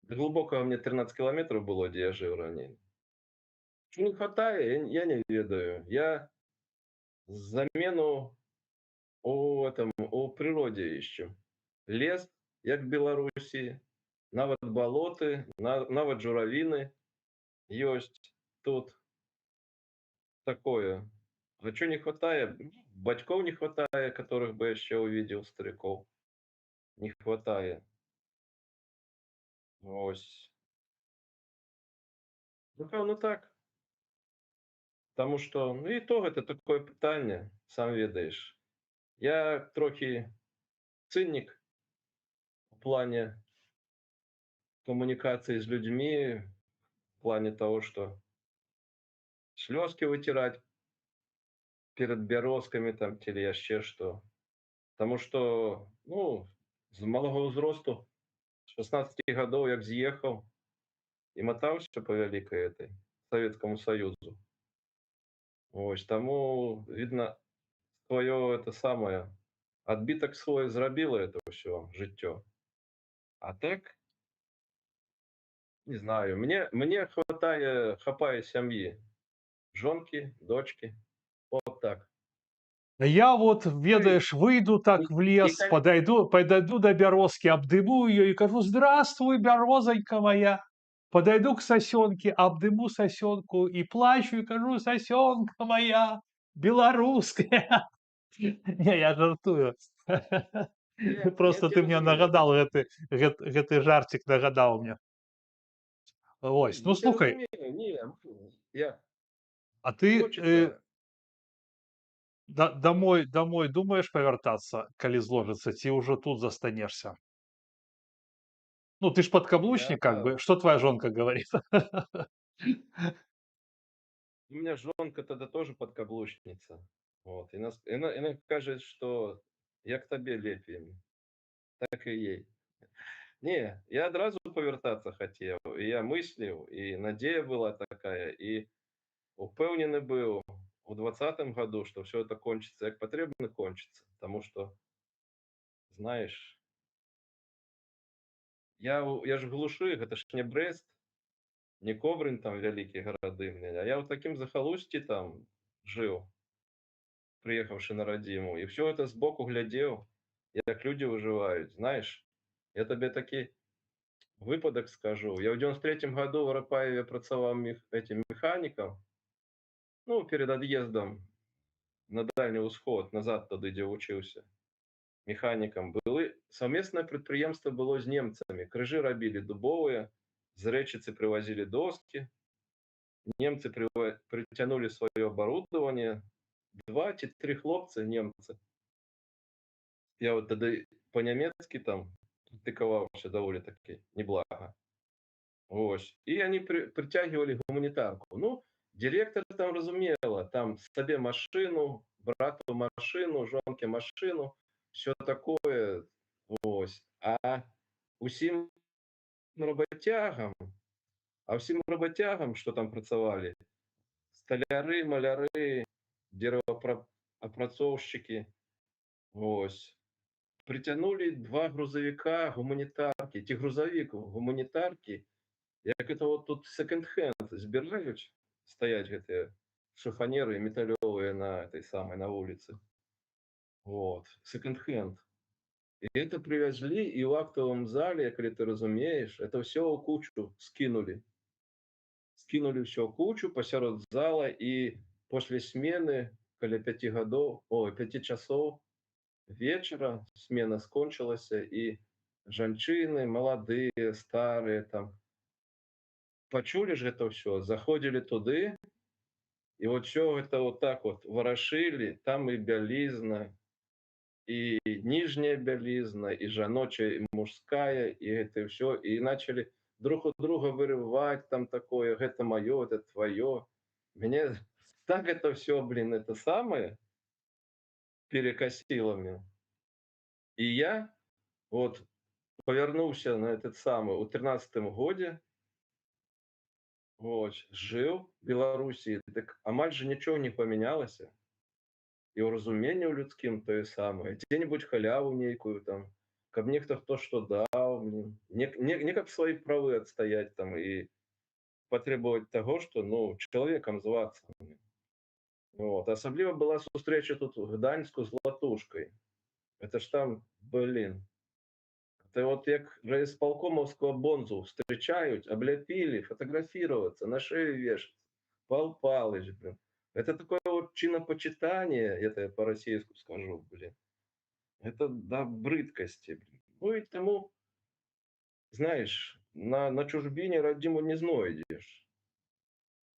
до Глубокого мне 13 километров было, дзе я жыў раней. Чего не хватае, я не ведаю. Я замену у этом, у прыродзе ищу. Лес, як в Беларусі, нават балоты, нават журавіны ёсць тут. Такое. А чё не хватае? Ну, бацькоў не хватае, которых бы яшчэ увидел, стариков. Не хватае. Вось. Напэўна, так. Таму што, ну, і то гэта такое пытанне, сам ведаеш. Я трохі цынік у плане камунікацыі з людзьмі, в плане того, что слёзки вытирать перад бярозкамі там ці яшчэ што. Таму што, ну, з малога ўзросту, з 16 гадоў як з'ехаў і матаўся па вялікай этой Савецкаму Саюзу. Вось таму, видно, сваё это самое, адбітак свой зрабіла это ўсё жыццё. А так не знаю, мне хватае хапае сям'і, жонкі, дочкі. Вот так. Я вот, Ну і ведаеш, выйду так в і лес, калі подойду до бярозкі, абдыму её и кажу: "Здравствуй, бярозонька моя". Подойду к сосенке, абдыму сосенку и плачу, и кажу: "Сосенка моя белорусская". Не, я жартую. Я Просто цябе ты мне разумею. нагадал гэты жарцік, нагадал мне. Вось, ну Я цябе слухай. разумею, не, я А ты, хочется. домой думаеш павяртацца, калі зложыцца, ці ўжо тут застанешся? Ну, ты ж Я подкаблучник как бы. Что твоя жонка говорит? У меня жонка тогда тоже подкаблучница. Вот, и она кажа, што як табе лепей, так і ей. Не, я адразу павяртацца хацеў. І я мысліў, і надзея была такая, і упэўнены быў у 20-м году, што всё это кончится, як патрэбна кончыцца. Таму што, знаешь, я ж в глушы, гэта ж не Брэст, не Кобрын там, вялікія гарады, блин, а я ў такім захалусці там жыў, прыехаўшы на радзіму, і всё это збоку глядзеў, як людзі выжываюць. Знаешь, я табе такі выпадак скажу. Я ў 93 году в Арапаеве працаваў этим механікам. Ну, перед ад'ездам на Дальний Усход, назад тады, дзе вучыўся. Механікам былы. Совместное прадпрыемства было з немцамі. Крыжы рабілі дубовыя, з Рэчыцы прывозілі доски. Немцы прыцянулі сваё оборудование. 2 ці 3 хлопцы немцы. Я вот тады па-нямецкі там практыкаваўся даволі такі неблага. Вось. І они прыцягвалі гуманітарку. Ну, директор там разумела, там сабе машыну, брату машыну, жонке машыну, всё такое. Вось. А ўсім работягам, што там працавалі, сталяры, маляры, дрэваапрацоўшчыкі, вось, прыцянулі 2 грузавіка гуманітаркі ці грузавік гуманітаркі, як это вот тут секонд-хенд збіраюць, стаяць гэтыя шыфанеры металёвыя на этой самой, на вуліцы. Вот, секонд-хенд. И это привезли, и в актовом зале, калі ты разумееш, это всё ў кучу скинули. Скинули всё ў кучу пасярод зала, и после смены, каля 5 гадоў, ой, 5 часоў вечара смена скончылася, і жанчыны, маладыя, старыя там пачулі ж гэта ўсё, заходзілі туды, і вот всё гэта вот так вот варашылі, там і бялізна, і ніжняя бялізна, і жаночая, і мужская, і гэта ўсё, і начали друг у друга вырывать там такое: "Гэта маё, это твоё". Мяне так это всё, блин, это самое перекосило мне. І я вот павярнуўся на этот самый у 13 годзе. Вось, жыў Беларусі, дык амаль жа нічога не памянялася. І ў разуменні ў людскім тое самае. Дзе-небудзь халяву нейкую там, каб нехта хто што даў, блин. Не каб свае правы адстаяць там і патрабаваць таго, што, ну, чалавекам звацца, блин. Вот. Асабліва была сустрэча тут у Гданьску з Латушкай. Это ж там, блин. Это вот як райисполкомовского бонзу встречают, облепили, фотографироваться, на шею вешаться. Пал Палыч, блин. Это такое вот чинопочитание, это я по-российску скажу, блин. Это до брыдкости, блин. Ну и тому, знаешь, на чужбине радзіму не знойдзеш.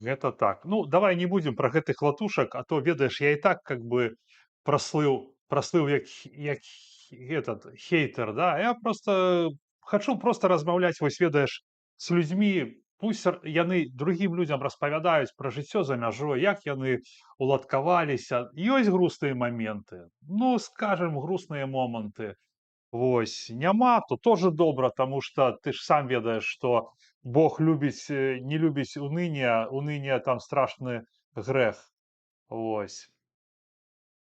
Гэта так. Ну, давай не будзем пра гэтых латушак, а то, ведаеш, я і так как бы праслыў як этот хейтер, да. Я просто хачу просто размаўляць, вось ведаеш, з людзьмі, пусть яны другім людзям распавядаюць пра жыццё за мяжой, як яны уладкаваліся. Ёсць грустныя маменты, ну, скажем, грустныя моманты. Вось. Няма, то тоже добра, таму што ты ж сам ведаеш, што Бог любіць, не любіць уныние, уныние там страшны грэх. Вось.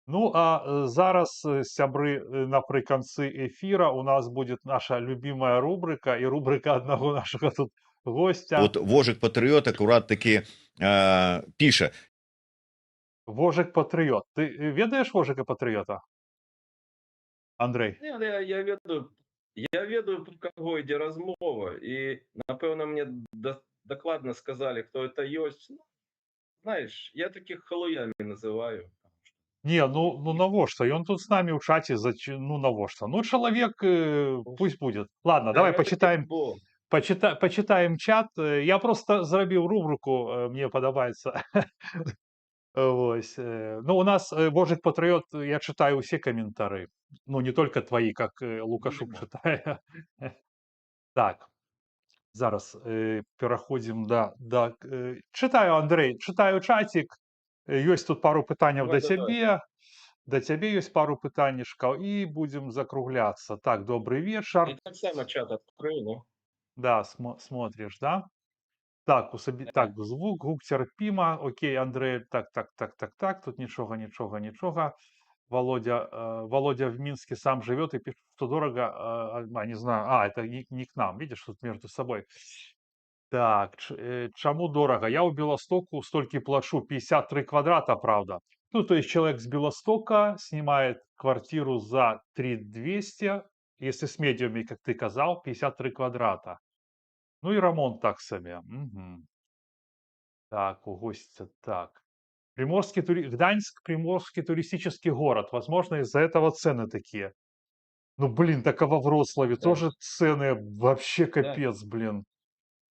Ну, а зараз, сябры, напрыканцы эфира у нас будет наша любимая рубрика і рубрика аднаго нашага тут гостя. Вот Вожык Патрыёт акурат такі піша. Вожык Патрыёт. Ты ведаеш Вожыка Патрыёта? Андрей? Не, ну, я ведаю, пра каго ідзе размова, і, напэўна, мне дакладна сказалі, хто это ёсць. Ну, знаешь, я такіх халуямі называю. Не, ну навошта? Ён тут с нами ў чаце, ну навошта? Ну, чалавек, пусть будет. Ладно, давай Гэта почитаем, бо. Почитаем чат. Я просто зрабіў рубрыку, мне падабаецца. Вось. Ну, у нас Вожык Патрыёт, я чытаю ўсе каментары. Ну, не только твои, как Лукашук Будземо. чытае. Так. Зараз пераходзім да, чытаю, Андрэй, чытаю чацік. Ёсць тут пару пытанняў да Давай, давай. цябе. Да цябе ёсць пару пытаннічкаў, і будзем закругляцца. Так, добрый вечар. Я таксама чат открою, ну. Да, смотришь, да? Так, так, звук, гук терпимо. Окей, Андрей, так, тут нічога, нічога, нічога. Володя в Минске сам живет и пишет, что дорого, не знаю, это не к нам, видишь, тут между собой. Так, чаму дорого? Я ў Беластоку столькі плачу, 53 квадрата, правда. Ну, то есть человек с Белостока снимает квартиру за 3200, если с медиумами, как ты казаў, 53 квадрата. Ну и ремонт так себе. Мгм. Так, у гости, так. Гданьск — приморский туристический город. Возможно, из-за этого цены такие. Ну, блин, так а во Вроцлаве тоже цены вообще капец, блин.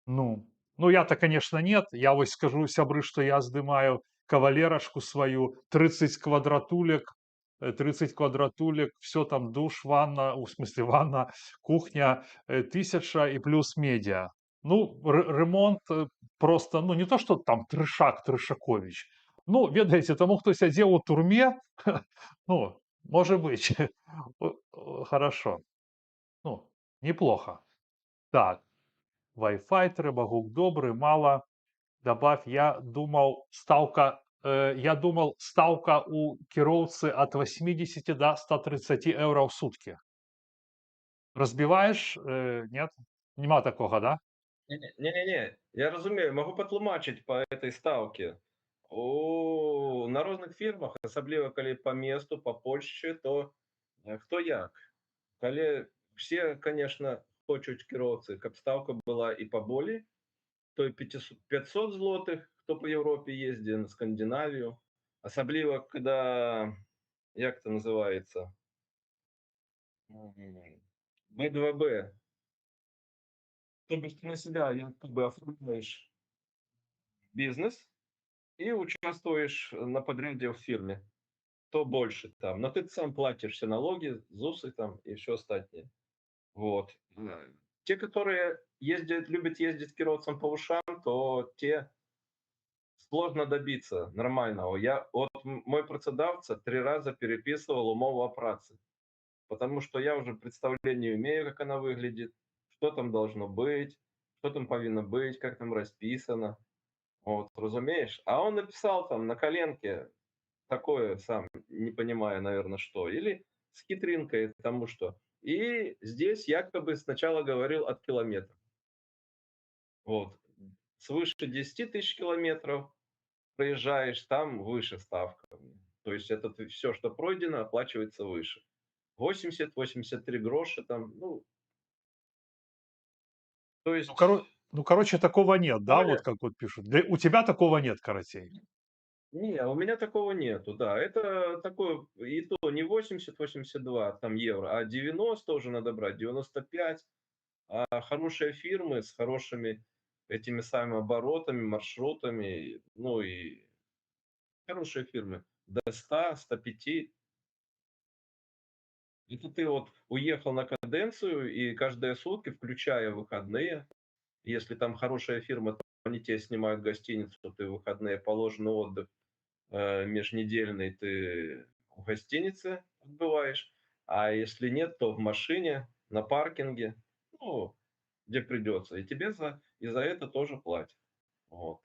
Ну, я-то, конечно, нет. Я вось скажу, сябры, что я здымаю кавалерашку свою, 30 квадратулек, 30 квадратулек, все там, душ, ванна, в смысле ванна, кухня, 1000 и плюс медиа. Ну, ремонт просто, ну, не то, что там трешак, Трешакович. Ну, ведаеце, таму, хто сядзеў у турме, ну, может быть, хорошо. Ну, неплохо. Так, Wi-Fi трэба, гук добры, мало. Добавь, я думал, ставка у кіроўцы от 80 до 130 евро в сутки. Разбиваешь? Нет? Нема такого, да? Не-не-не, я разумею, могу патлумачыць по этой ставке. На розных фірмах, асабліва калі по месту, по Польшчы, то хто як. Калі все, конечно, хочуць кіроўцы, каб ставка была і паболей, то і 500 500 злотых, хто по Европе ездзе, на Скандинавию. Асабліва, когда, як это называется? Б2Б. То бишь ты на себя как бы оформляешь бизнес и участвуешь на подряде в фирме, то больше там. Но ты сам платишь все налоги, ЗУСы там и все остальное. Вот. Те, которые ездят, любят ездить кіроўцам по ушам, то те сложно добиться нормального. Я, вот мой працадаўца три раза переписывал умову о працы, потому что я уже представление имею, как она выглядит, что там должно быть, что там павінна быть, как там расписано. Вот, разумееш? А он написал там на коленке такое, сам не понимая, наверное, что. Или с хитринкой тому, что. И здесь якобы сначала говорил от километра. Вот. Свыше 10 тысяч километров проезжаешь, там выше ставка. То есть это все, что пройдено, оплачивается выше. 80-83 гроша там, ну, то есть. Ну, короче, такого нет, да, Оля, вот как вот пишут. У тебя такого нет, карацей. Не, у меня такого нету, да. Это такое, и то не 80-82 там евро, а 90 уже надо брать, 95. А хорошие фирмы с хорошими этими самыми оборотами, маршрутами, ну и хорошие фирмы до 100, 105. Это ты вот уехал на каденцию и каждые сутки, включая выходные, если там хорошая фирма, то они тебе снимают гостиницу, ты в выходные положенный отдых межнедельный ты в гостинице отбываешь, а если нет, то в машине, на паркинге, ну, где придется. И тебе и за это тоже платят. Вот.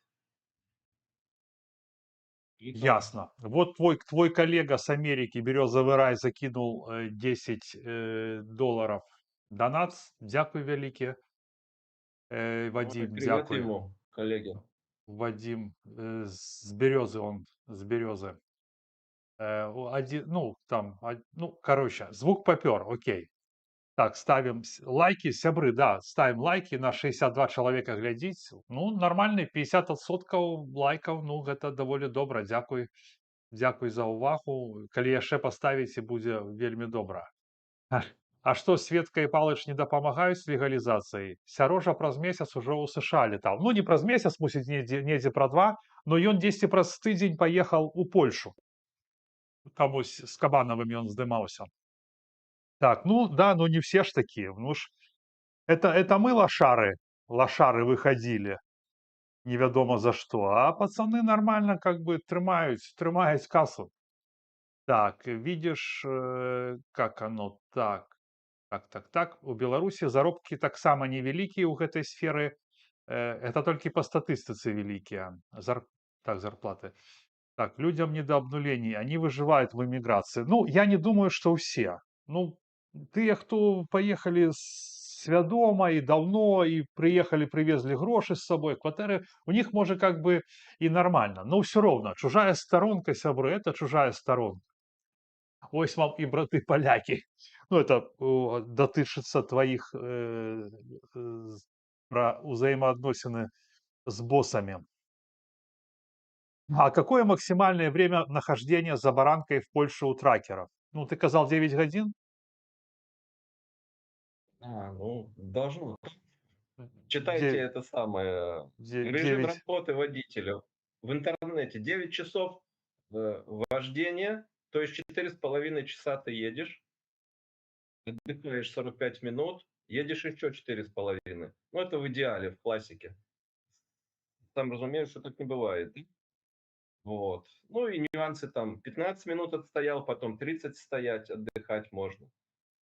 И там Ясно. Вот твой коллега с Америки, Березовый рай, закинул 10 долларов. Донат. Дзякуй вялікі. Ой, Вадим, привет дзякуй. ему, коллеге. Вадим с Березы он, с Березы. Один, ну, там, ну, короче, звук попер, окей. Так, ставим лайки, сябры, да, ставим лайки, на 62 человека глядзіць. Ну, нармальны 50% лайкаў, ну, гэта даволі добра, дзякуй. Дзякуй за ўвагу. Калі яшчэ паставіце, будзе вельмі добра. А што, Светка і Палыч не дапамагаюць легалізацыяй? Сярожа праз месяц ужо ў США летаў. Ну, не праз месяц, мусіць, недзе пра два, но ён дзесьці праз тыдзень паехаў у Польшу. Там вось з Кабанавым ён здымаўся. Так, ну да, ну не все ж такие. Ну ж, это мы лошары, лошары выходили, невядома за што, а пацаны нормально как бы трымаюць кассу. Так, видишь, как оно так. Так. У Беларусі заробкі таксама невялікія ў гэтай сферы. Это толькі па статыстыцы вялікія. Так, зарплаты. Так, людям не до обнулений, они выживают в эмиграции. Ну, я не думаю, что все. Ну, тыя, хто поехали свядома і давно, і прыехалі, прывезлі грошы з сабой, кватэры, у них, можа, как бы и нормально. Но ўсё роўна, чужая старонка, сябры, это чужая старонка. Ось вам і браты палякі. Ну, это датычыцца тваіх пра ўзаемаадносіны з босамі. А какое максимальное время нахождения за баранкой в Польше у тракеров? Ну, ты казал 9 гадзін? А, ну, должно. Читайте это самое, режим 9. Работы водителя в интернете. 9 часов вождения, то есть 4,5 часа ты едешь, отдыхаешь 45 минут, едешь еще 4,5. Ну, это в идеале, в классике. Сам разумею, что так не бывает. Вот. Ну и нюансы там: 15 минут отстоял, потом 30 стоять, отдыхать можно.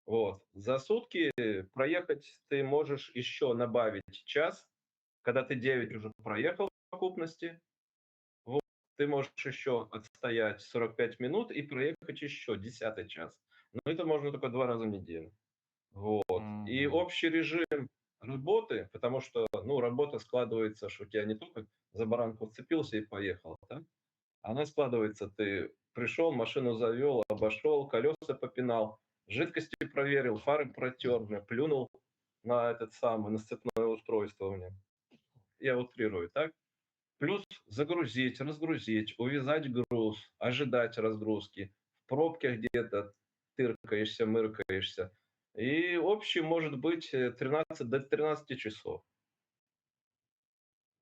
Вот. За сутки проехать ты можешь еще набавить час, когда ты 9 уже проехал в совокупности, вот, ты можешь еще отстоять 45 минут и проехать еще 10 час. Но это можно только 2 раза в неделю. Вот. И Мгм. Общий режим работы, потому что, ну, работа складывается, что у тебя не только за баранку уцепился и поехал, да? Она складывается: ты пришел, машину завел, обошел, колеса попинал, жидкости проверил, фары протер, бля, плюнул на этот самый, на сцепное устройство у меня. Я утрирую, так? Плюс загрузить, разгрузить, увязать груз, ожидать разгрузки, в пробке где-то тыркаешься, мыркаешься. И общий может быть 13 до 13 часов.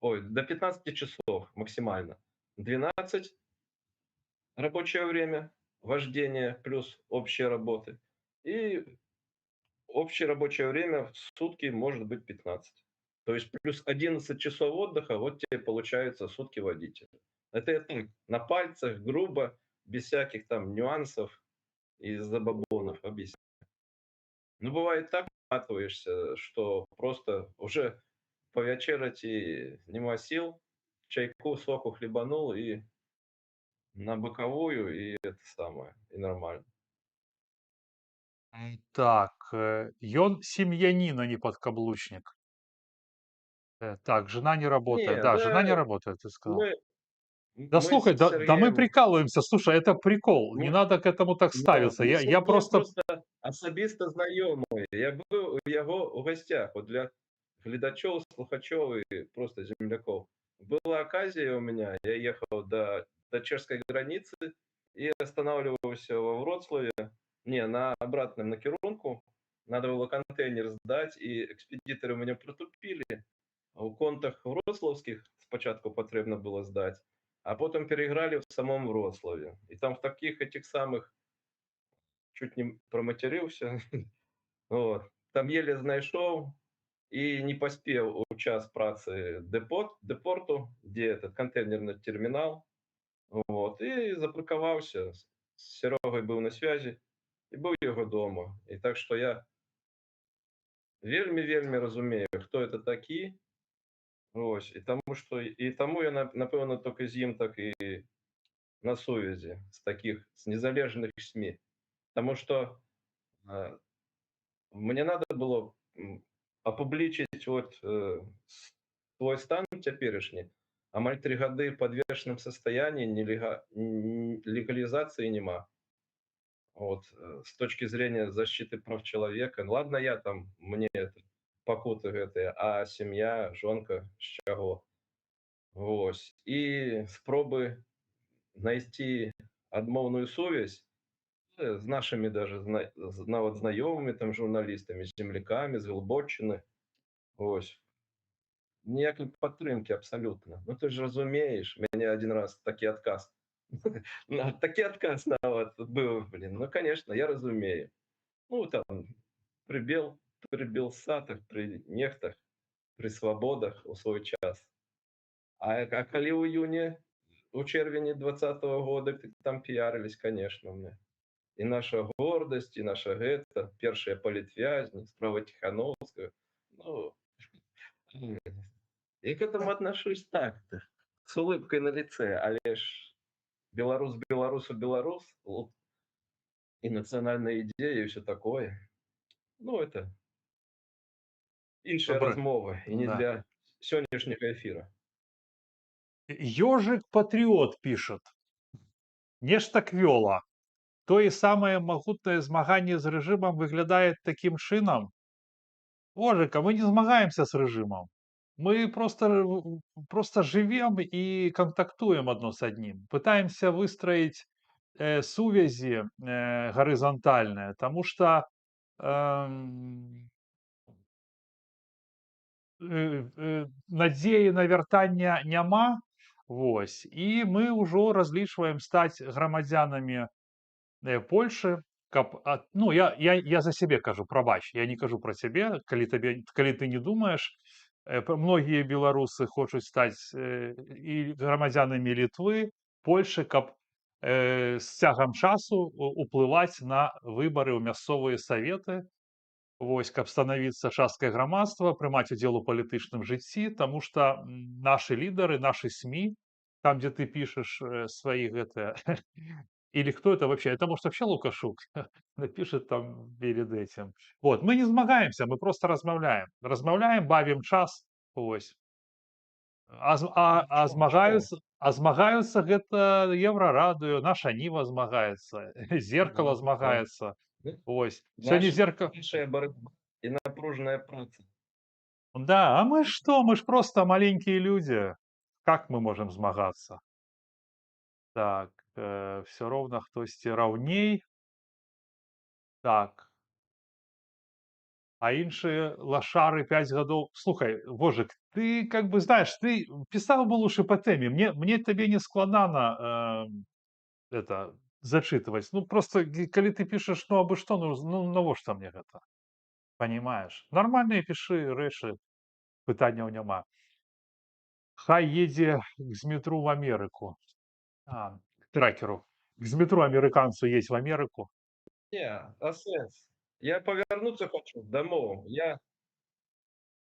Ой, до 15 часов максимально. 12 рабочее время, вождение плюс общие работы. И общее рабочее время в сутки может быть 15. То есть плюс 11 часов отдыха, вот тебе получается сутки водителя. Это я так, на пальцах, грубо, без всяких там нюансов и забабонов объясняю. Ну, бывает так, выматываешься, что просто уже павячэраць і няма сил, чайку, соку хлебанул и на боковую, и это самое, и нормально. Так, ён семьянин, а не подкаблучник. Так, жена не работает. Не, Да, жена не да, работает, ты сказал. мы Да мы слухай, с да мы Сергеем прикалываемся. Слушай, это прикол. Не мы надо к этому так Да, ставиться. мы Я с я Сергеем просто просто асабіста знаёмыя. Я быў у яго ў гасцях. Вот для гледачоў, слухачоў и просто земляков. Была оказия у меня, я ехал до чешской границы и останавливался во Вроцлаве. Не, на обратном накірунку. Надо было контейнер сдать, и экспедиторы меня протупили. У Контах Вроцлавских спачатку патрэбна было сдать, а потом переиграли в самом Вроцлаве. И там в таких этих самых чуть не проматерился. Вот. Там еле знайшоў и не паспеў у час працы дэпорту, где этот контейнерный терминал. Вот. И запаркаваўся. С Серегой быў на связи и быў яго дома. И так что я вельмі вельмі разумею, хто это такі. Вось. І таму я, напэўна, только з ім так і на сувязі з такіх, з незалежных СМІ. Таму што мне надо было апублічыць вот свой стан цяперашні. Амаль 3 гады в подвешенном состоянии, легалізацыі няма. Вот, с точки зрения защиты прав человека. Ну, ладно, я там, мне это, пакуты гэтыя, а сям'я, жонка з чаго? Вось. І спробы знайсці адмоўную сувязь з нашымі даже нават знаёмымі там журналістамі, землякамі з Глыбоччыны. Вось. Ніякай падтрымкі абсалютна. Ну ты ж разумееш, мяне адзін раз такі адказ на такі адказ нават быў, блин. Ну, конечно, я разумею. Ну, там пры белсатах, пры нехтах, пры свабодах у свой час. А калі ў июне, у чэрвені 20-го года там пиарились, конечно, мне. І наша гордасць, і наша гэта, першыя палітвязні, справа Тихановского. Ну, я к этому отношусь так, с улыбкой на лице, але ж беларус беларусу беларус, и национальная идея, и всё такое. Ну, это іншая Добра. размова і не Да. для сённяшняга эфіра. Ёжык Патрыот пишет: "Нешта квёла. Тое самае магутнае змаганне з рэжымам выглядае такім чынам". Божыка, мы не змагаемся с рэжымам. Мы просто живем и кантактуем адно с аднім. Пытаемся выстроить сувязі, гарызантальныя, таму што, надзеі на вяртанне няма. Вось, і мы ўжо разлічваем стаць грамадзянамі Польшы, каб ат ну, я за сябе кажу, прабач, я не кажу пра цябе, калі табе калі ты не думаеш. Э, п Многія беларусы хочуць стаць і грамадзянамі Літвы, Польшы, каб з цягам часу уплываць на выбары ў мясцовыя саветы. Вось, каб станавіцца часткай грамадства, прымаць удзел у палітычным жыцці, таму што нашы лідары, нашы СМИ, там, дзе ты пішаш свои гэтыя, или кто это вообще? Это, может, вообще Лукашук напишет там перед этим. Вот, мы не змагаемся, мы просто размаўляем. Размаўляем, бавім час. Вось. А з а Чаму? змагаюцца гэта Еўрарадыё, "Наша Ніва" змагаецца, "Зеркало" Ну, да. змагаецца. Ну, Вось. Сёння наша "Зерка" наша барацьба і напружаная праца. Да, а мы что? Мы ж просто маленькие люди. Как мы можем змагацца? Так, всё роўна хтосьці раўней. Так. А іншыя лашары 5 гадоў. Слухай, Вожык, ты, как бы, знаешь, ты пісаў бы лучше по теме. Мне табе не складана, это зачытваць. Ну, просто калі ты пішаш, ну, абы што, ну, навошта мне гэта? Понимаешь? Нармальныя пішы рэчы, пытанняў няма. Хай едзе к Змітру в Амерыку. А, к тракеру. К Змітру амерыканцу едзь в Амерыку. Не, а сэнс? Я павярнуцца хачу дамоў. Я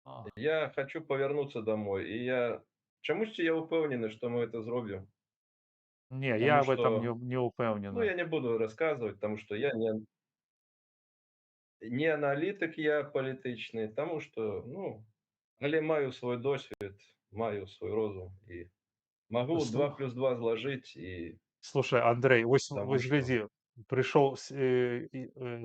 А. я хачу павярнуцца домой. І я чамусьці я ўпэўнены, што мы это зробім. Не, Таму я в этом што не ну, упэўнены. я не буду расказваць, таму што я не аналітык я палітычны, таму што, ну, але маю свой досвед, маю свой розум і магу 2 плюс 2 злажыць і Слушай, Андрей, вось таму вось што глядзі, прыйшоў с і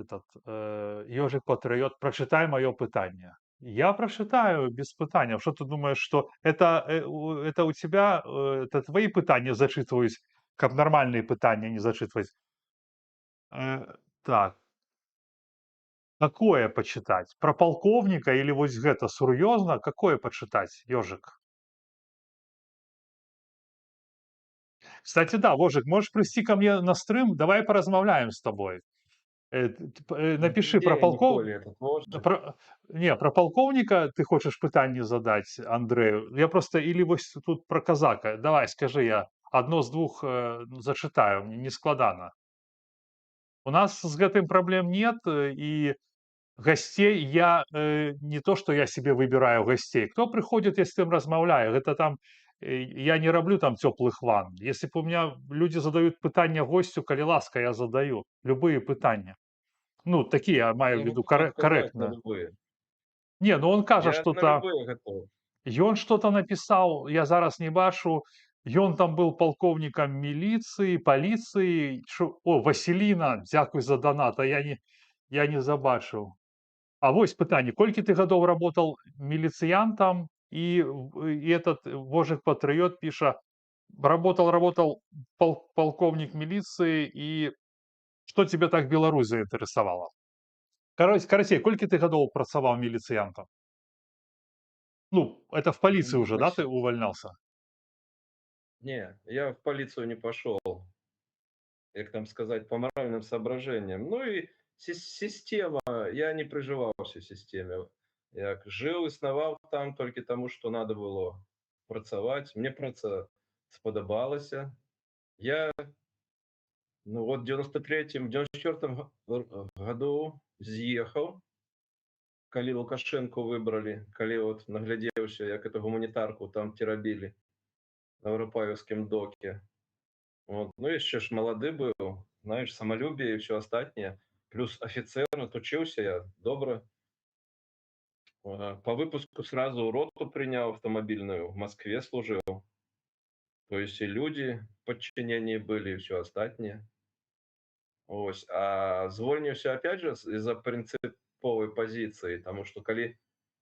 этот, Ёжык Патрыёт: "Прачытай маё пытанне". Я прачытаю без пытанняў. Что ты думаешь, что это у тебя, это твои пытанні зачытваюць, каб нармальныя пытанні не зачытваць? Так. Какое почитать? Про полковника или вось гэта сур'ёзна? Какое почитать, Ёжык? Кстати, да, Вожык, можешь прыйсці ко мне на стрым, давай паразмаўляем с тобой. Т п Напиши Дзе про полков ніколі этот Вожык? про не, про полковника ты хочаш пытанне задаць Андрэю? Я просто или вось тут про казака. Давай, скажи, я адно з двух, зачытаю, мне не складана. У нас з гэтым праблем нет, и гасцей я, не то, что я себе выбираю гасцей. Кто прыходит, я с тым размаўляю. Гэта там, я не раблю там цёплых ванн. Если б у меня люди задают пытання госцю, калі ласка, я задаю любыя пытання. Ну, такія, я маю Я в виду, готов адказаць на карэктна. любыя. Не, ну он кажа Я на что-то любыя гатоў. Ён что-то напісаў, я зараз не бачу. Ён там был палкоўнікам міліцыі, паліцыі. Чо О, Васіліна, дзякуй за данат, а я не забачыў. А вось пытанне: колькі ты гадоў работал міліцыянтам? І этот Вожык Патрыёт піша: Работал, работал, полковник милиции, и что тебя так Беларусь заинтересовала? Короче, колькі ты гадоў працаваў міліцыянтам? Ну, это в полиции уже, да, ты Значит, увольнялся? Не, я в полицию не пошел. Як там сказать, по моральным соображениям. Ну и система, я не приживался в системе. Як жыў, існаваў там толькі таму, што надо было працаваць. Мне праца спадабалася. Я, ну вот, в 93-м, 94-м году з'ехаў, калі Лукашенко выбралі, калі вот наглядзеўся, як эту гуманітарку там церабілі на Воропаевском доке. Вот. Ну, еще ж молоды был, знаешь, самолюбие и все остальное. Плюс офицер, отучился я добра. По выпуску сразу роту принял автомобильную, в Москве служил. То есть и люди в подчинении были, и все остальное. Ось. А звольніўся опять же из-за принциповой позиции, потому что калі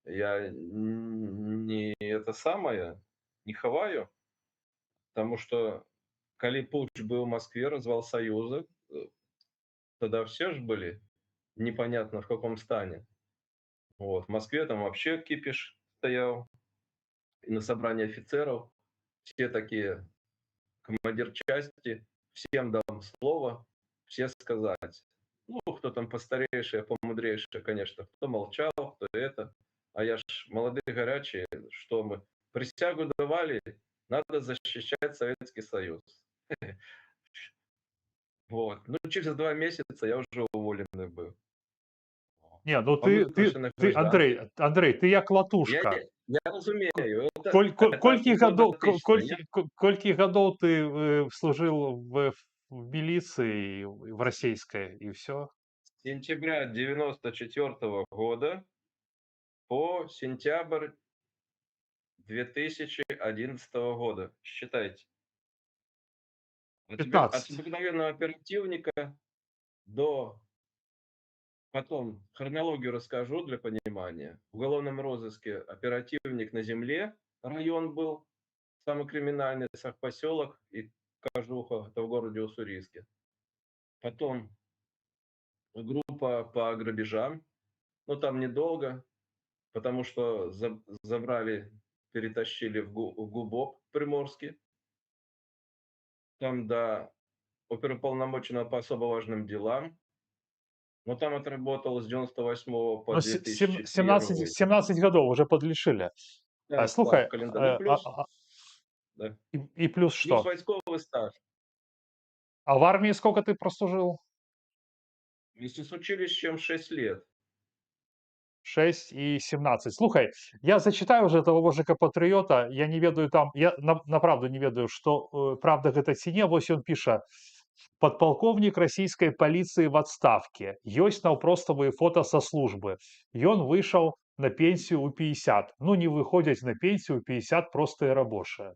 я не это самое, не хаваю, потому что калі путч был в Москве, развал Союза, тогда все ж были непонятно в каком стане. Вот. В Москве там вообще кипиш стоял. И на собрании офицеров все такие, командир части, всем дам слово, все сказать. Ну, кто там постарейший, помудрейший, конечно, кто молчал, кто это. А я ж молодые, горячие, что мы присягу давали, надо защищать Советский Союз. Вот. Ну, через 2 месяца я уже уволенный был. Не, ну По ты, ты, вымышленной ты, гражданке. Андрей, Андрей, ты як Я, латушка. Я разумею, это, это Колькі гадоў, драматично. колькі, колькі гадоў ты служил в милиции, в российской, и все? С сентября 94 года по сентябрь 2011 года. Считайте. От 15. обыкновенного оперативника до. Потом хронологию расскажу для понимания. В уголовном розыске оперативник на земле, район был, самый криминальный, поселок и Кожуха, это в городе Уссурийске. Потом группа по грабежам, но там недолго, потому что забрали, перетащили в ГУБОП Приморский. Там до оперуполномоченного по особо важным делам. Но там отработал с 98 по Ну, 2001. 17, 17 гадоў уже подлічылі. Слухай, Так, календар. Ну, плюс, да. И плюс Плюс что? Войсковый стаж. А в армии сколько ты прослужил? Вместе с училищем 6 лет. 6 и 17. Слухай, я зачитаю уже этого вожыка патрыёта. Я не ведаю там, я направду не ведаю, что правда гэта ці не. Вось ён піша: подполковник российской полиции в отставке. Ёсць наўпроставыя фото со службы. Ён выйшаў на пенсію ў 50. Ну, не выходзяць на пенсію ў 50 простыя рабочыя.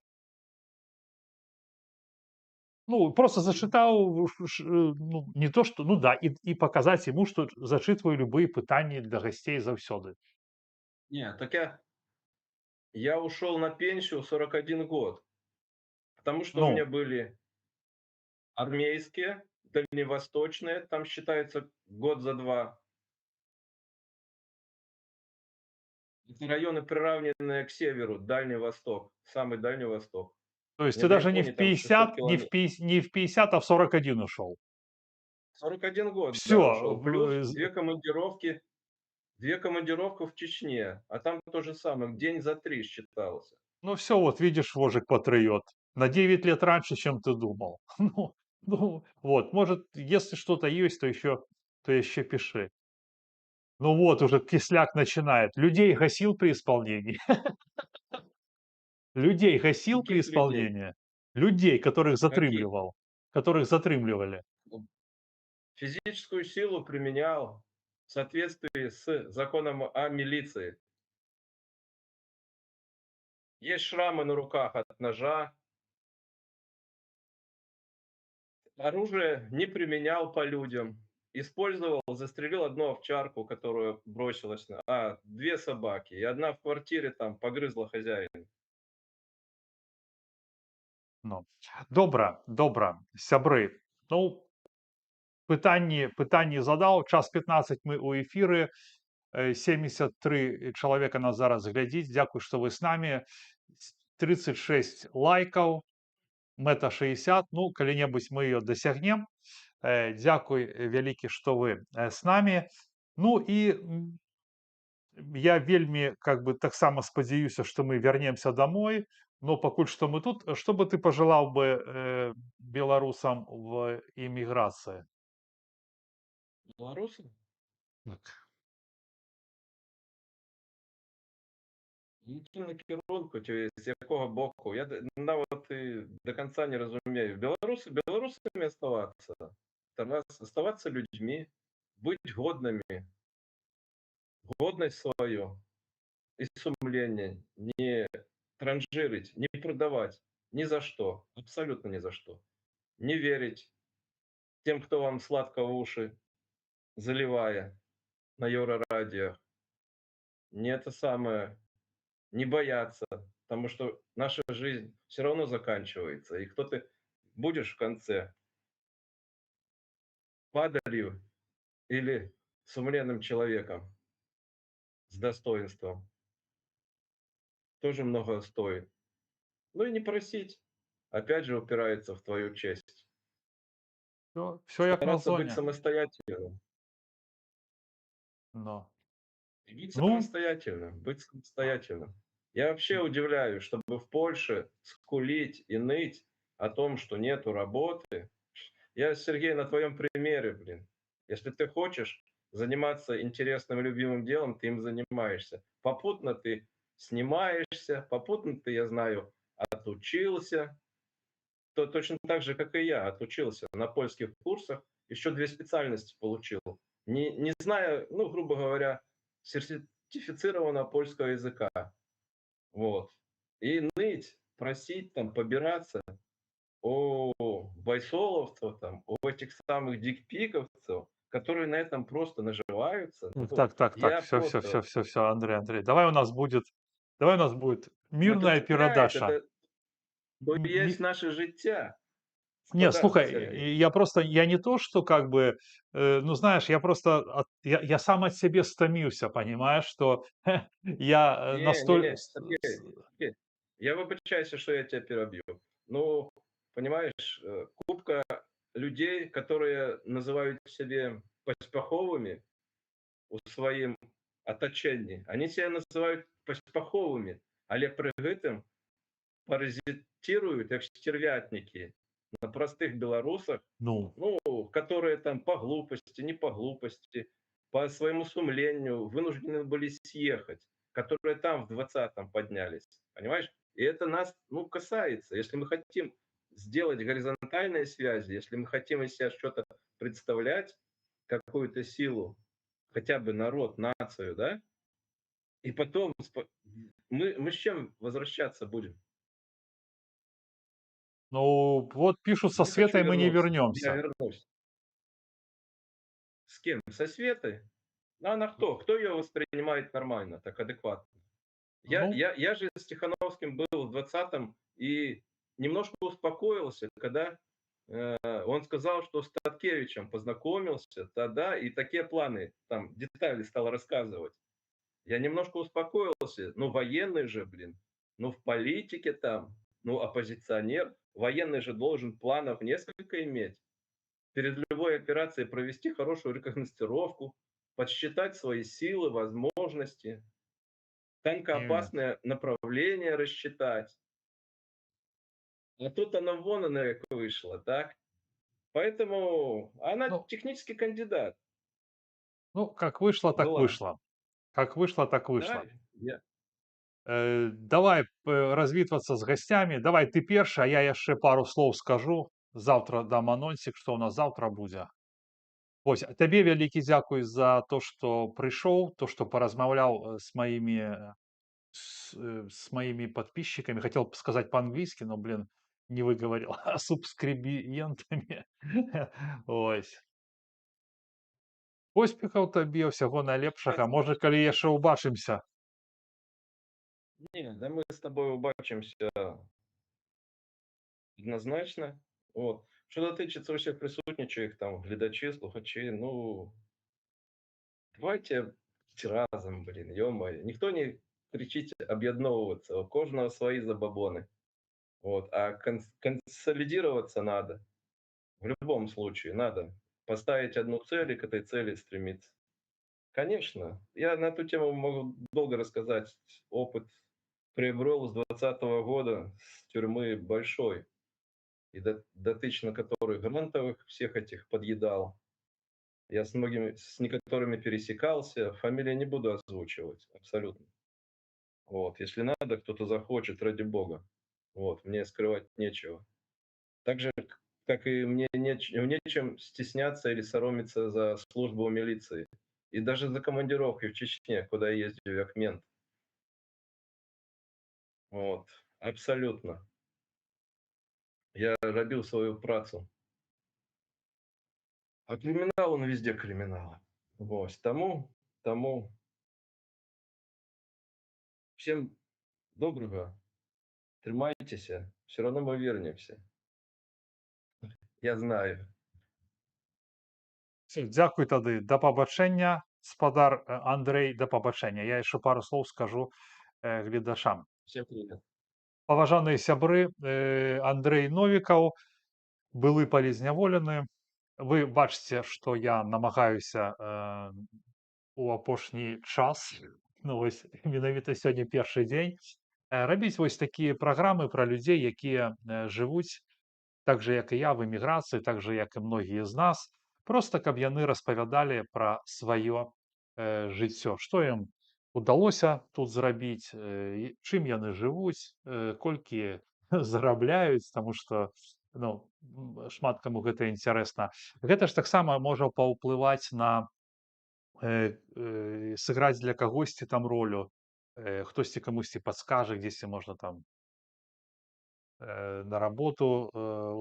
Ну, просто зачытаў, ну, не то, что, ну да, и показать ему, что зачытваю любые пытанні для гасцей заўсёды. Не, так я ушел на пенсию в 41 год. Потому что у Ну. меня были армейские, дальневосточные, там считается год за два. Это районы, приравненные к северу, Дальний Восток, самый Дальний Восток. То есть Мне ты до даже не в Японии там 600 50, не в километров. 50, не в 50, а в 41 ушел. 41 год, да, Всё, ушел. Плюс две командировки в Чечне, а там то же самое, день за три считался. Ну все, вот видишь, вожик патриот, на 9 лет раньше, чем ты думал. Ну, вот, может, если что-то есть, то еще пиши. Ну вот, уже кисляк начинает. Людей гасил при исполнении. Людей гасил при Каких людей? исполнении? Людей, которых Каких? затрымливал. Которых затрымливали. Физическую силу применял в соответствии с законом о милиции. Есть шрамы на руках от ножа. Оружие не применял по людям. Использовал, застрелил одну овчарку, которая бросилась на... А, две собаки. И одна в квартире там погрызла хозяина. Ну. Добра, добра, сябры. Ну, пытанні задаў. Час 15, мы ў эфіры. 73 чалавека нас зараз глядзіць. Дзякуй, што вы с нами. 36 лайкаў. Мэта 60. Ну, калі-небудзь мы ее дасягнем. Дзякуй вялікі, што вы с нами. Ну і я вельмі как бы таксама спадзяюся, што мы вернемся домой, но пакуль што мы тут. Что бы ты пожелал бы беларусам в эміграцыі? Беларусам? Так. Якім накірунку ці з якога боку? Я нават і до конца не разумею. Беларусы беларусамі оставаться, оставаться людьми, быть годными, годнасць сваю і сумленне не транжирить, не продавать ни за что, абсолютно ни за что. Не верить тем, кто вам сладко в уши заливая на Еврорадио. Не это самое, не бояться, потому что наша жизнь все равно заканчивается. И кто ты будешь в конце? Падалью или сумленным человеком с достоинством? Тоже много стоит. Ну и не просить. Опять же упирается в твою честь. Все, все як на Стараться быть зоне. самостоятельным. Но. И быть Ну, самостоятельным, быть самостоятельным. Я вообще удивляюсь, чтобы в Польше скулить и ныть о том, что нету работы. Я, Сергей, на твоем примере, блин. Если ты хочешь заниматься интересным и любимым делом, ты им занимаешься. Попутно ты снимаешься, попутно ты, я знаю, отучился. То точно так же, как и я, отучился на польских курсах, еще две специальности получил. Не зная, ну, грубо говоря, сертифицированного польского языка. Вот. И ныть, просить, там, побираться у байсоловцев, там, у этих самых дикпиковцев, которые на этом просто наживаются. Ну, Так, так, так, я все, все, просто. все, все, все, Андрей, Андрей. Давай у нас будет Ну, это мирная цепляет, передача. это то есть наше життя. Не, Спадар слухай, Сергей. я просто, я не то, что как бы, ну знаешь, я просто, я сам от себе стомился, понимаешь, что я Не, не, настолько. не, Сергей, Сергей, я выбачаюся, что я тебя перебью. Ну, понимаешь, купка людей, которые называют себя паспяховымі у сваім атачэнні, они себя называют паспяховымі, але пры гэтым паразитируют, як стервятники, на простых белорусах, Ну, ну, которые там по глупости, не по глупости, по своему сумлению вынуждены были съехать, которые там в 20-м поднялись, понимаешь? И это нас, ну, касается. Если мы хотим сделать горизонтальные связи, если мы хотим из себя что-то представлять, какую-то силу, хотя бы народ, нацию, да? И потом мы с чем возвращаться будем? Ну, вот пишут, со Не хочу Светой мы не вернуться. Я вернемся. вернусь. С кем? Со Светой? Ну, она кто? Кто ее воспринимает нормально, так адекватно? Я, Ну, я, я же с Тихановским был в 20-м и немножко успокоился, когда он сказал, что с Статкевичем познакомился тогда, и такие планы, там, детали стал рассказывать. Я немножко успокоился. Ну, военный же, блин, ну, в политике там, ну, оппозиционер. Военный же должен планов несколько иметь. Перед любой операцией провести хорошую рекогносцировку, подсчитать свои силы, возможности, танкоопасное направление рассчитать. А тут она вон она как вышла, так? Поэтому она Ну, технический кандидат ну, как вышло, так была. вышло. Как вышло, так Да, вышло. я. Давай развітвацца з гасцямі. Давай ты першы, а я яшчэ пару слоў скажу. Завтра дам анонсик, што ў нас завтра будзе. Вось, а табе вялікі дзякуй за то, што прыйшоў, то, што паразмаўляў с моими подписчиками. Хотел б сказать по-английски, но, блин, не выговорил. Субскрибиентами. Ось. Поспехаў табе, ўсяго найлепшага. Можа, калі яшчэ ўбачымся. Не, да мы с тобой убачимся Однозначно. Вот. Що дотичиться усіх присутніх, там, глядачі, слухачі, ну, давайте разом, блин, ё-моё. Ніхто не кричить об'єдновуватися, у кожного свої забабони. Вот. А консолидироваться надо. В любом случае надо поставить одну цель и к этой цели стремиться. Конечно, я на эту тему могу долго рассказать. Опыт приобрел с 20 года, с тюрьмы большой, и дотычно который грантовых всех этих подъедал. Я с многими, с некоторыми пересекался, фамилии не буду озвучивать, абсолютно. Вот, если надо, кто-то захочет, ради бога. Вот, мне скрывать нечего. Так же, как и мне нечем стесняться или соромиться за службу в милиции. И даже за командировки в Чечне, куда я ездил как мент. Вот, абсолютно. Я рабіў сваю працу. А криминал, он везде криминал. Вось, таму всем доброго. Трымайцеся. Все равно мы вернемся. Я знаю. Всё, дзякуй тады. Да пабачэння, спадар Андрэй, да пабачэння. Я яшчэ пару слоў скажу гледачам. Всем привет. Паважаныя сябры, Андрэй Новікаў, былы палітзняволены. Вы бачыце, што я намагаюся у апошні час, ну вось менавіта сёння першы дзень, рабіць вось такія праграмы пра людзей, якія жывуць так жа, як і я, в эміграцыі, так жа, як і многія з нас, проста каб яны распавядалі пра сваё жыццё, што ім удалося тут зрабіць, і чым яны жывуць, колькі зарабляюць, таму што, ну, шмат каму гэта інтарэсна. Гэта ж таксама можа паўплываць на сыграць для кагосьці там ролю, хтосьці камусьці падскажа, дзесьці можна там на работу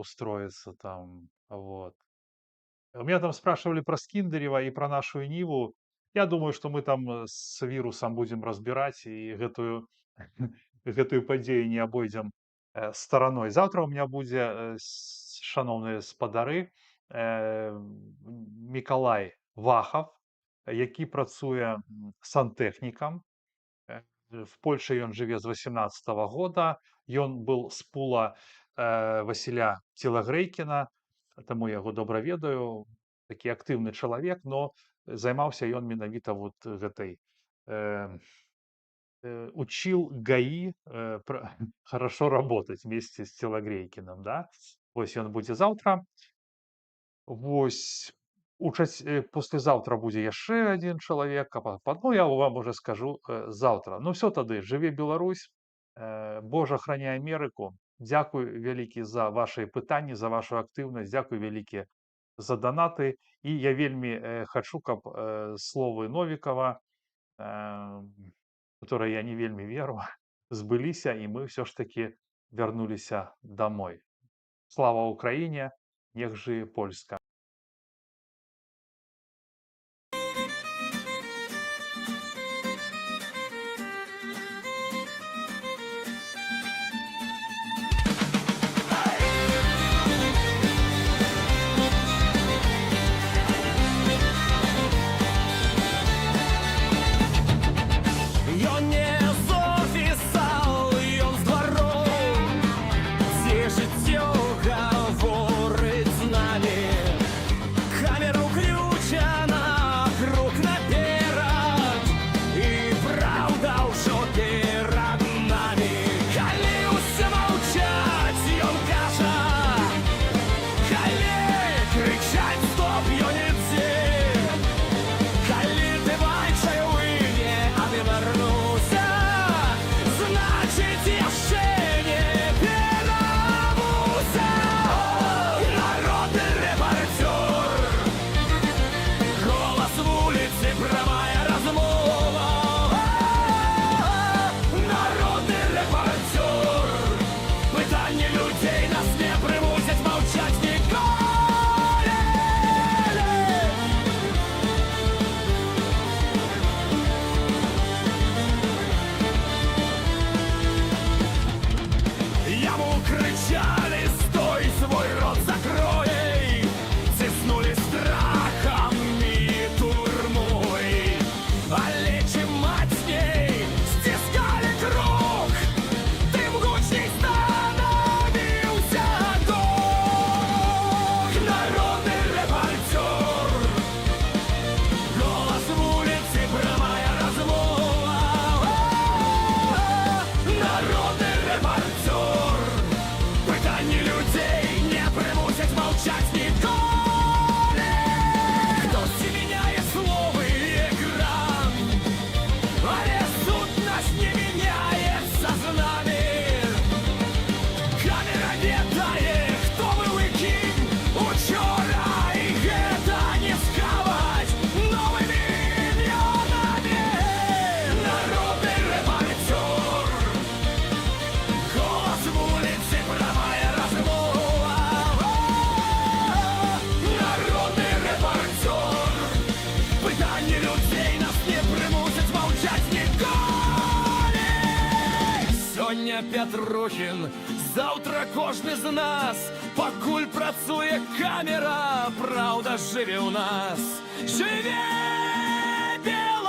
устроиться там, вот. У меня там спрашивали про Скиндерева и про "Нашу Ниву". Я думаю, что мы там с вирусом будем разбирать и гэтую падзею не абойдзем стараной. Заўтра у меня будзе, шаноўныя спадары, Мікалай Вахаў, які працуе сантэхнікам. В Польшы ён жыве з 18 года. Ён был з пула Васіля Целагрэйкіна, таму я яго добра ведаю. Такі актыўны чалавек, но займаўся ён менавіта вот гэтай учил ГАИ хорошо работать вместе с Телогрейкиным, да. Вось ён будзе заўтра. Вось послезавтра будзе яшчэ адзін чалавек, а па ну, я вам уже скажу заўтра. Ну всё тады, жыве Беларусь, Божа, храні Амерыку. Дзякуй вялікі за вашы пытанні, за вашу актыўнасць, дзякуй вялікі за данаты. І я вельмі хачу, каб словы Новікава, которые я не вельмі веру, збыліся, і мы ўсё ж такі вярнуліся домой. Слава Украіне, niech żyje Polska. Ён не з офіса, ён з двароў, дзе жыццё гаворыць з намі. Сёння Пятрухін, заўтра кожны з нас. Пакуль працуе камера, праўда жыве ў нас. Жыве Беларусь!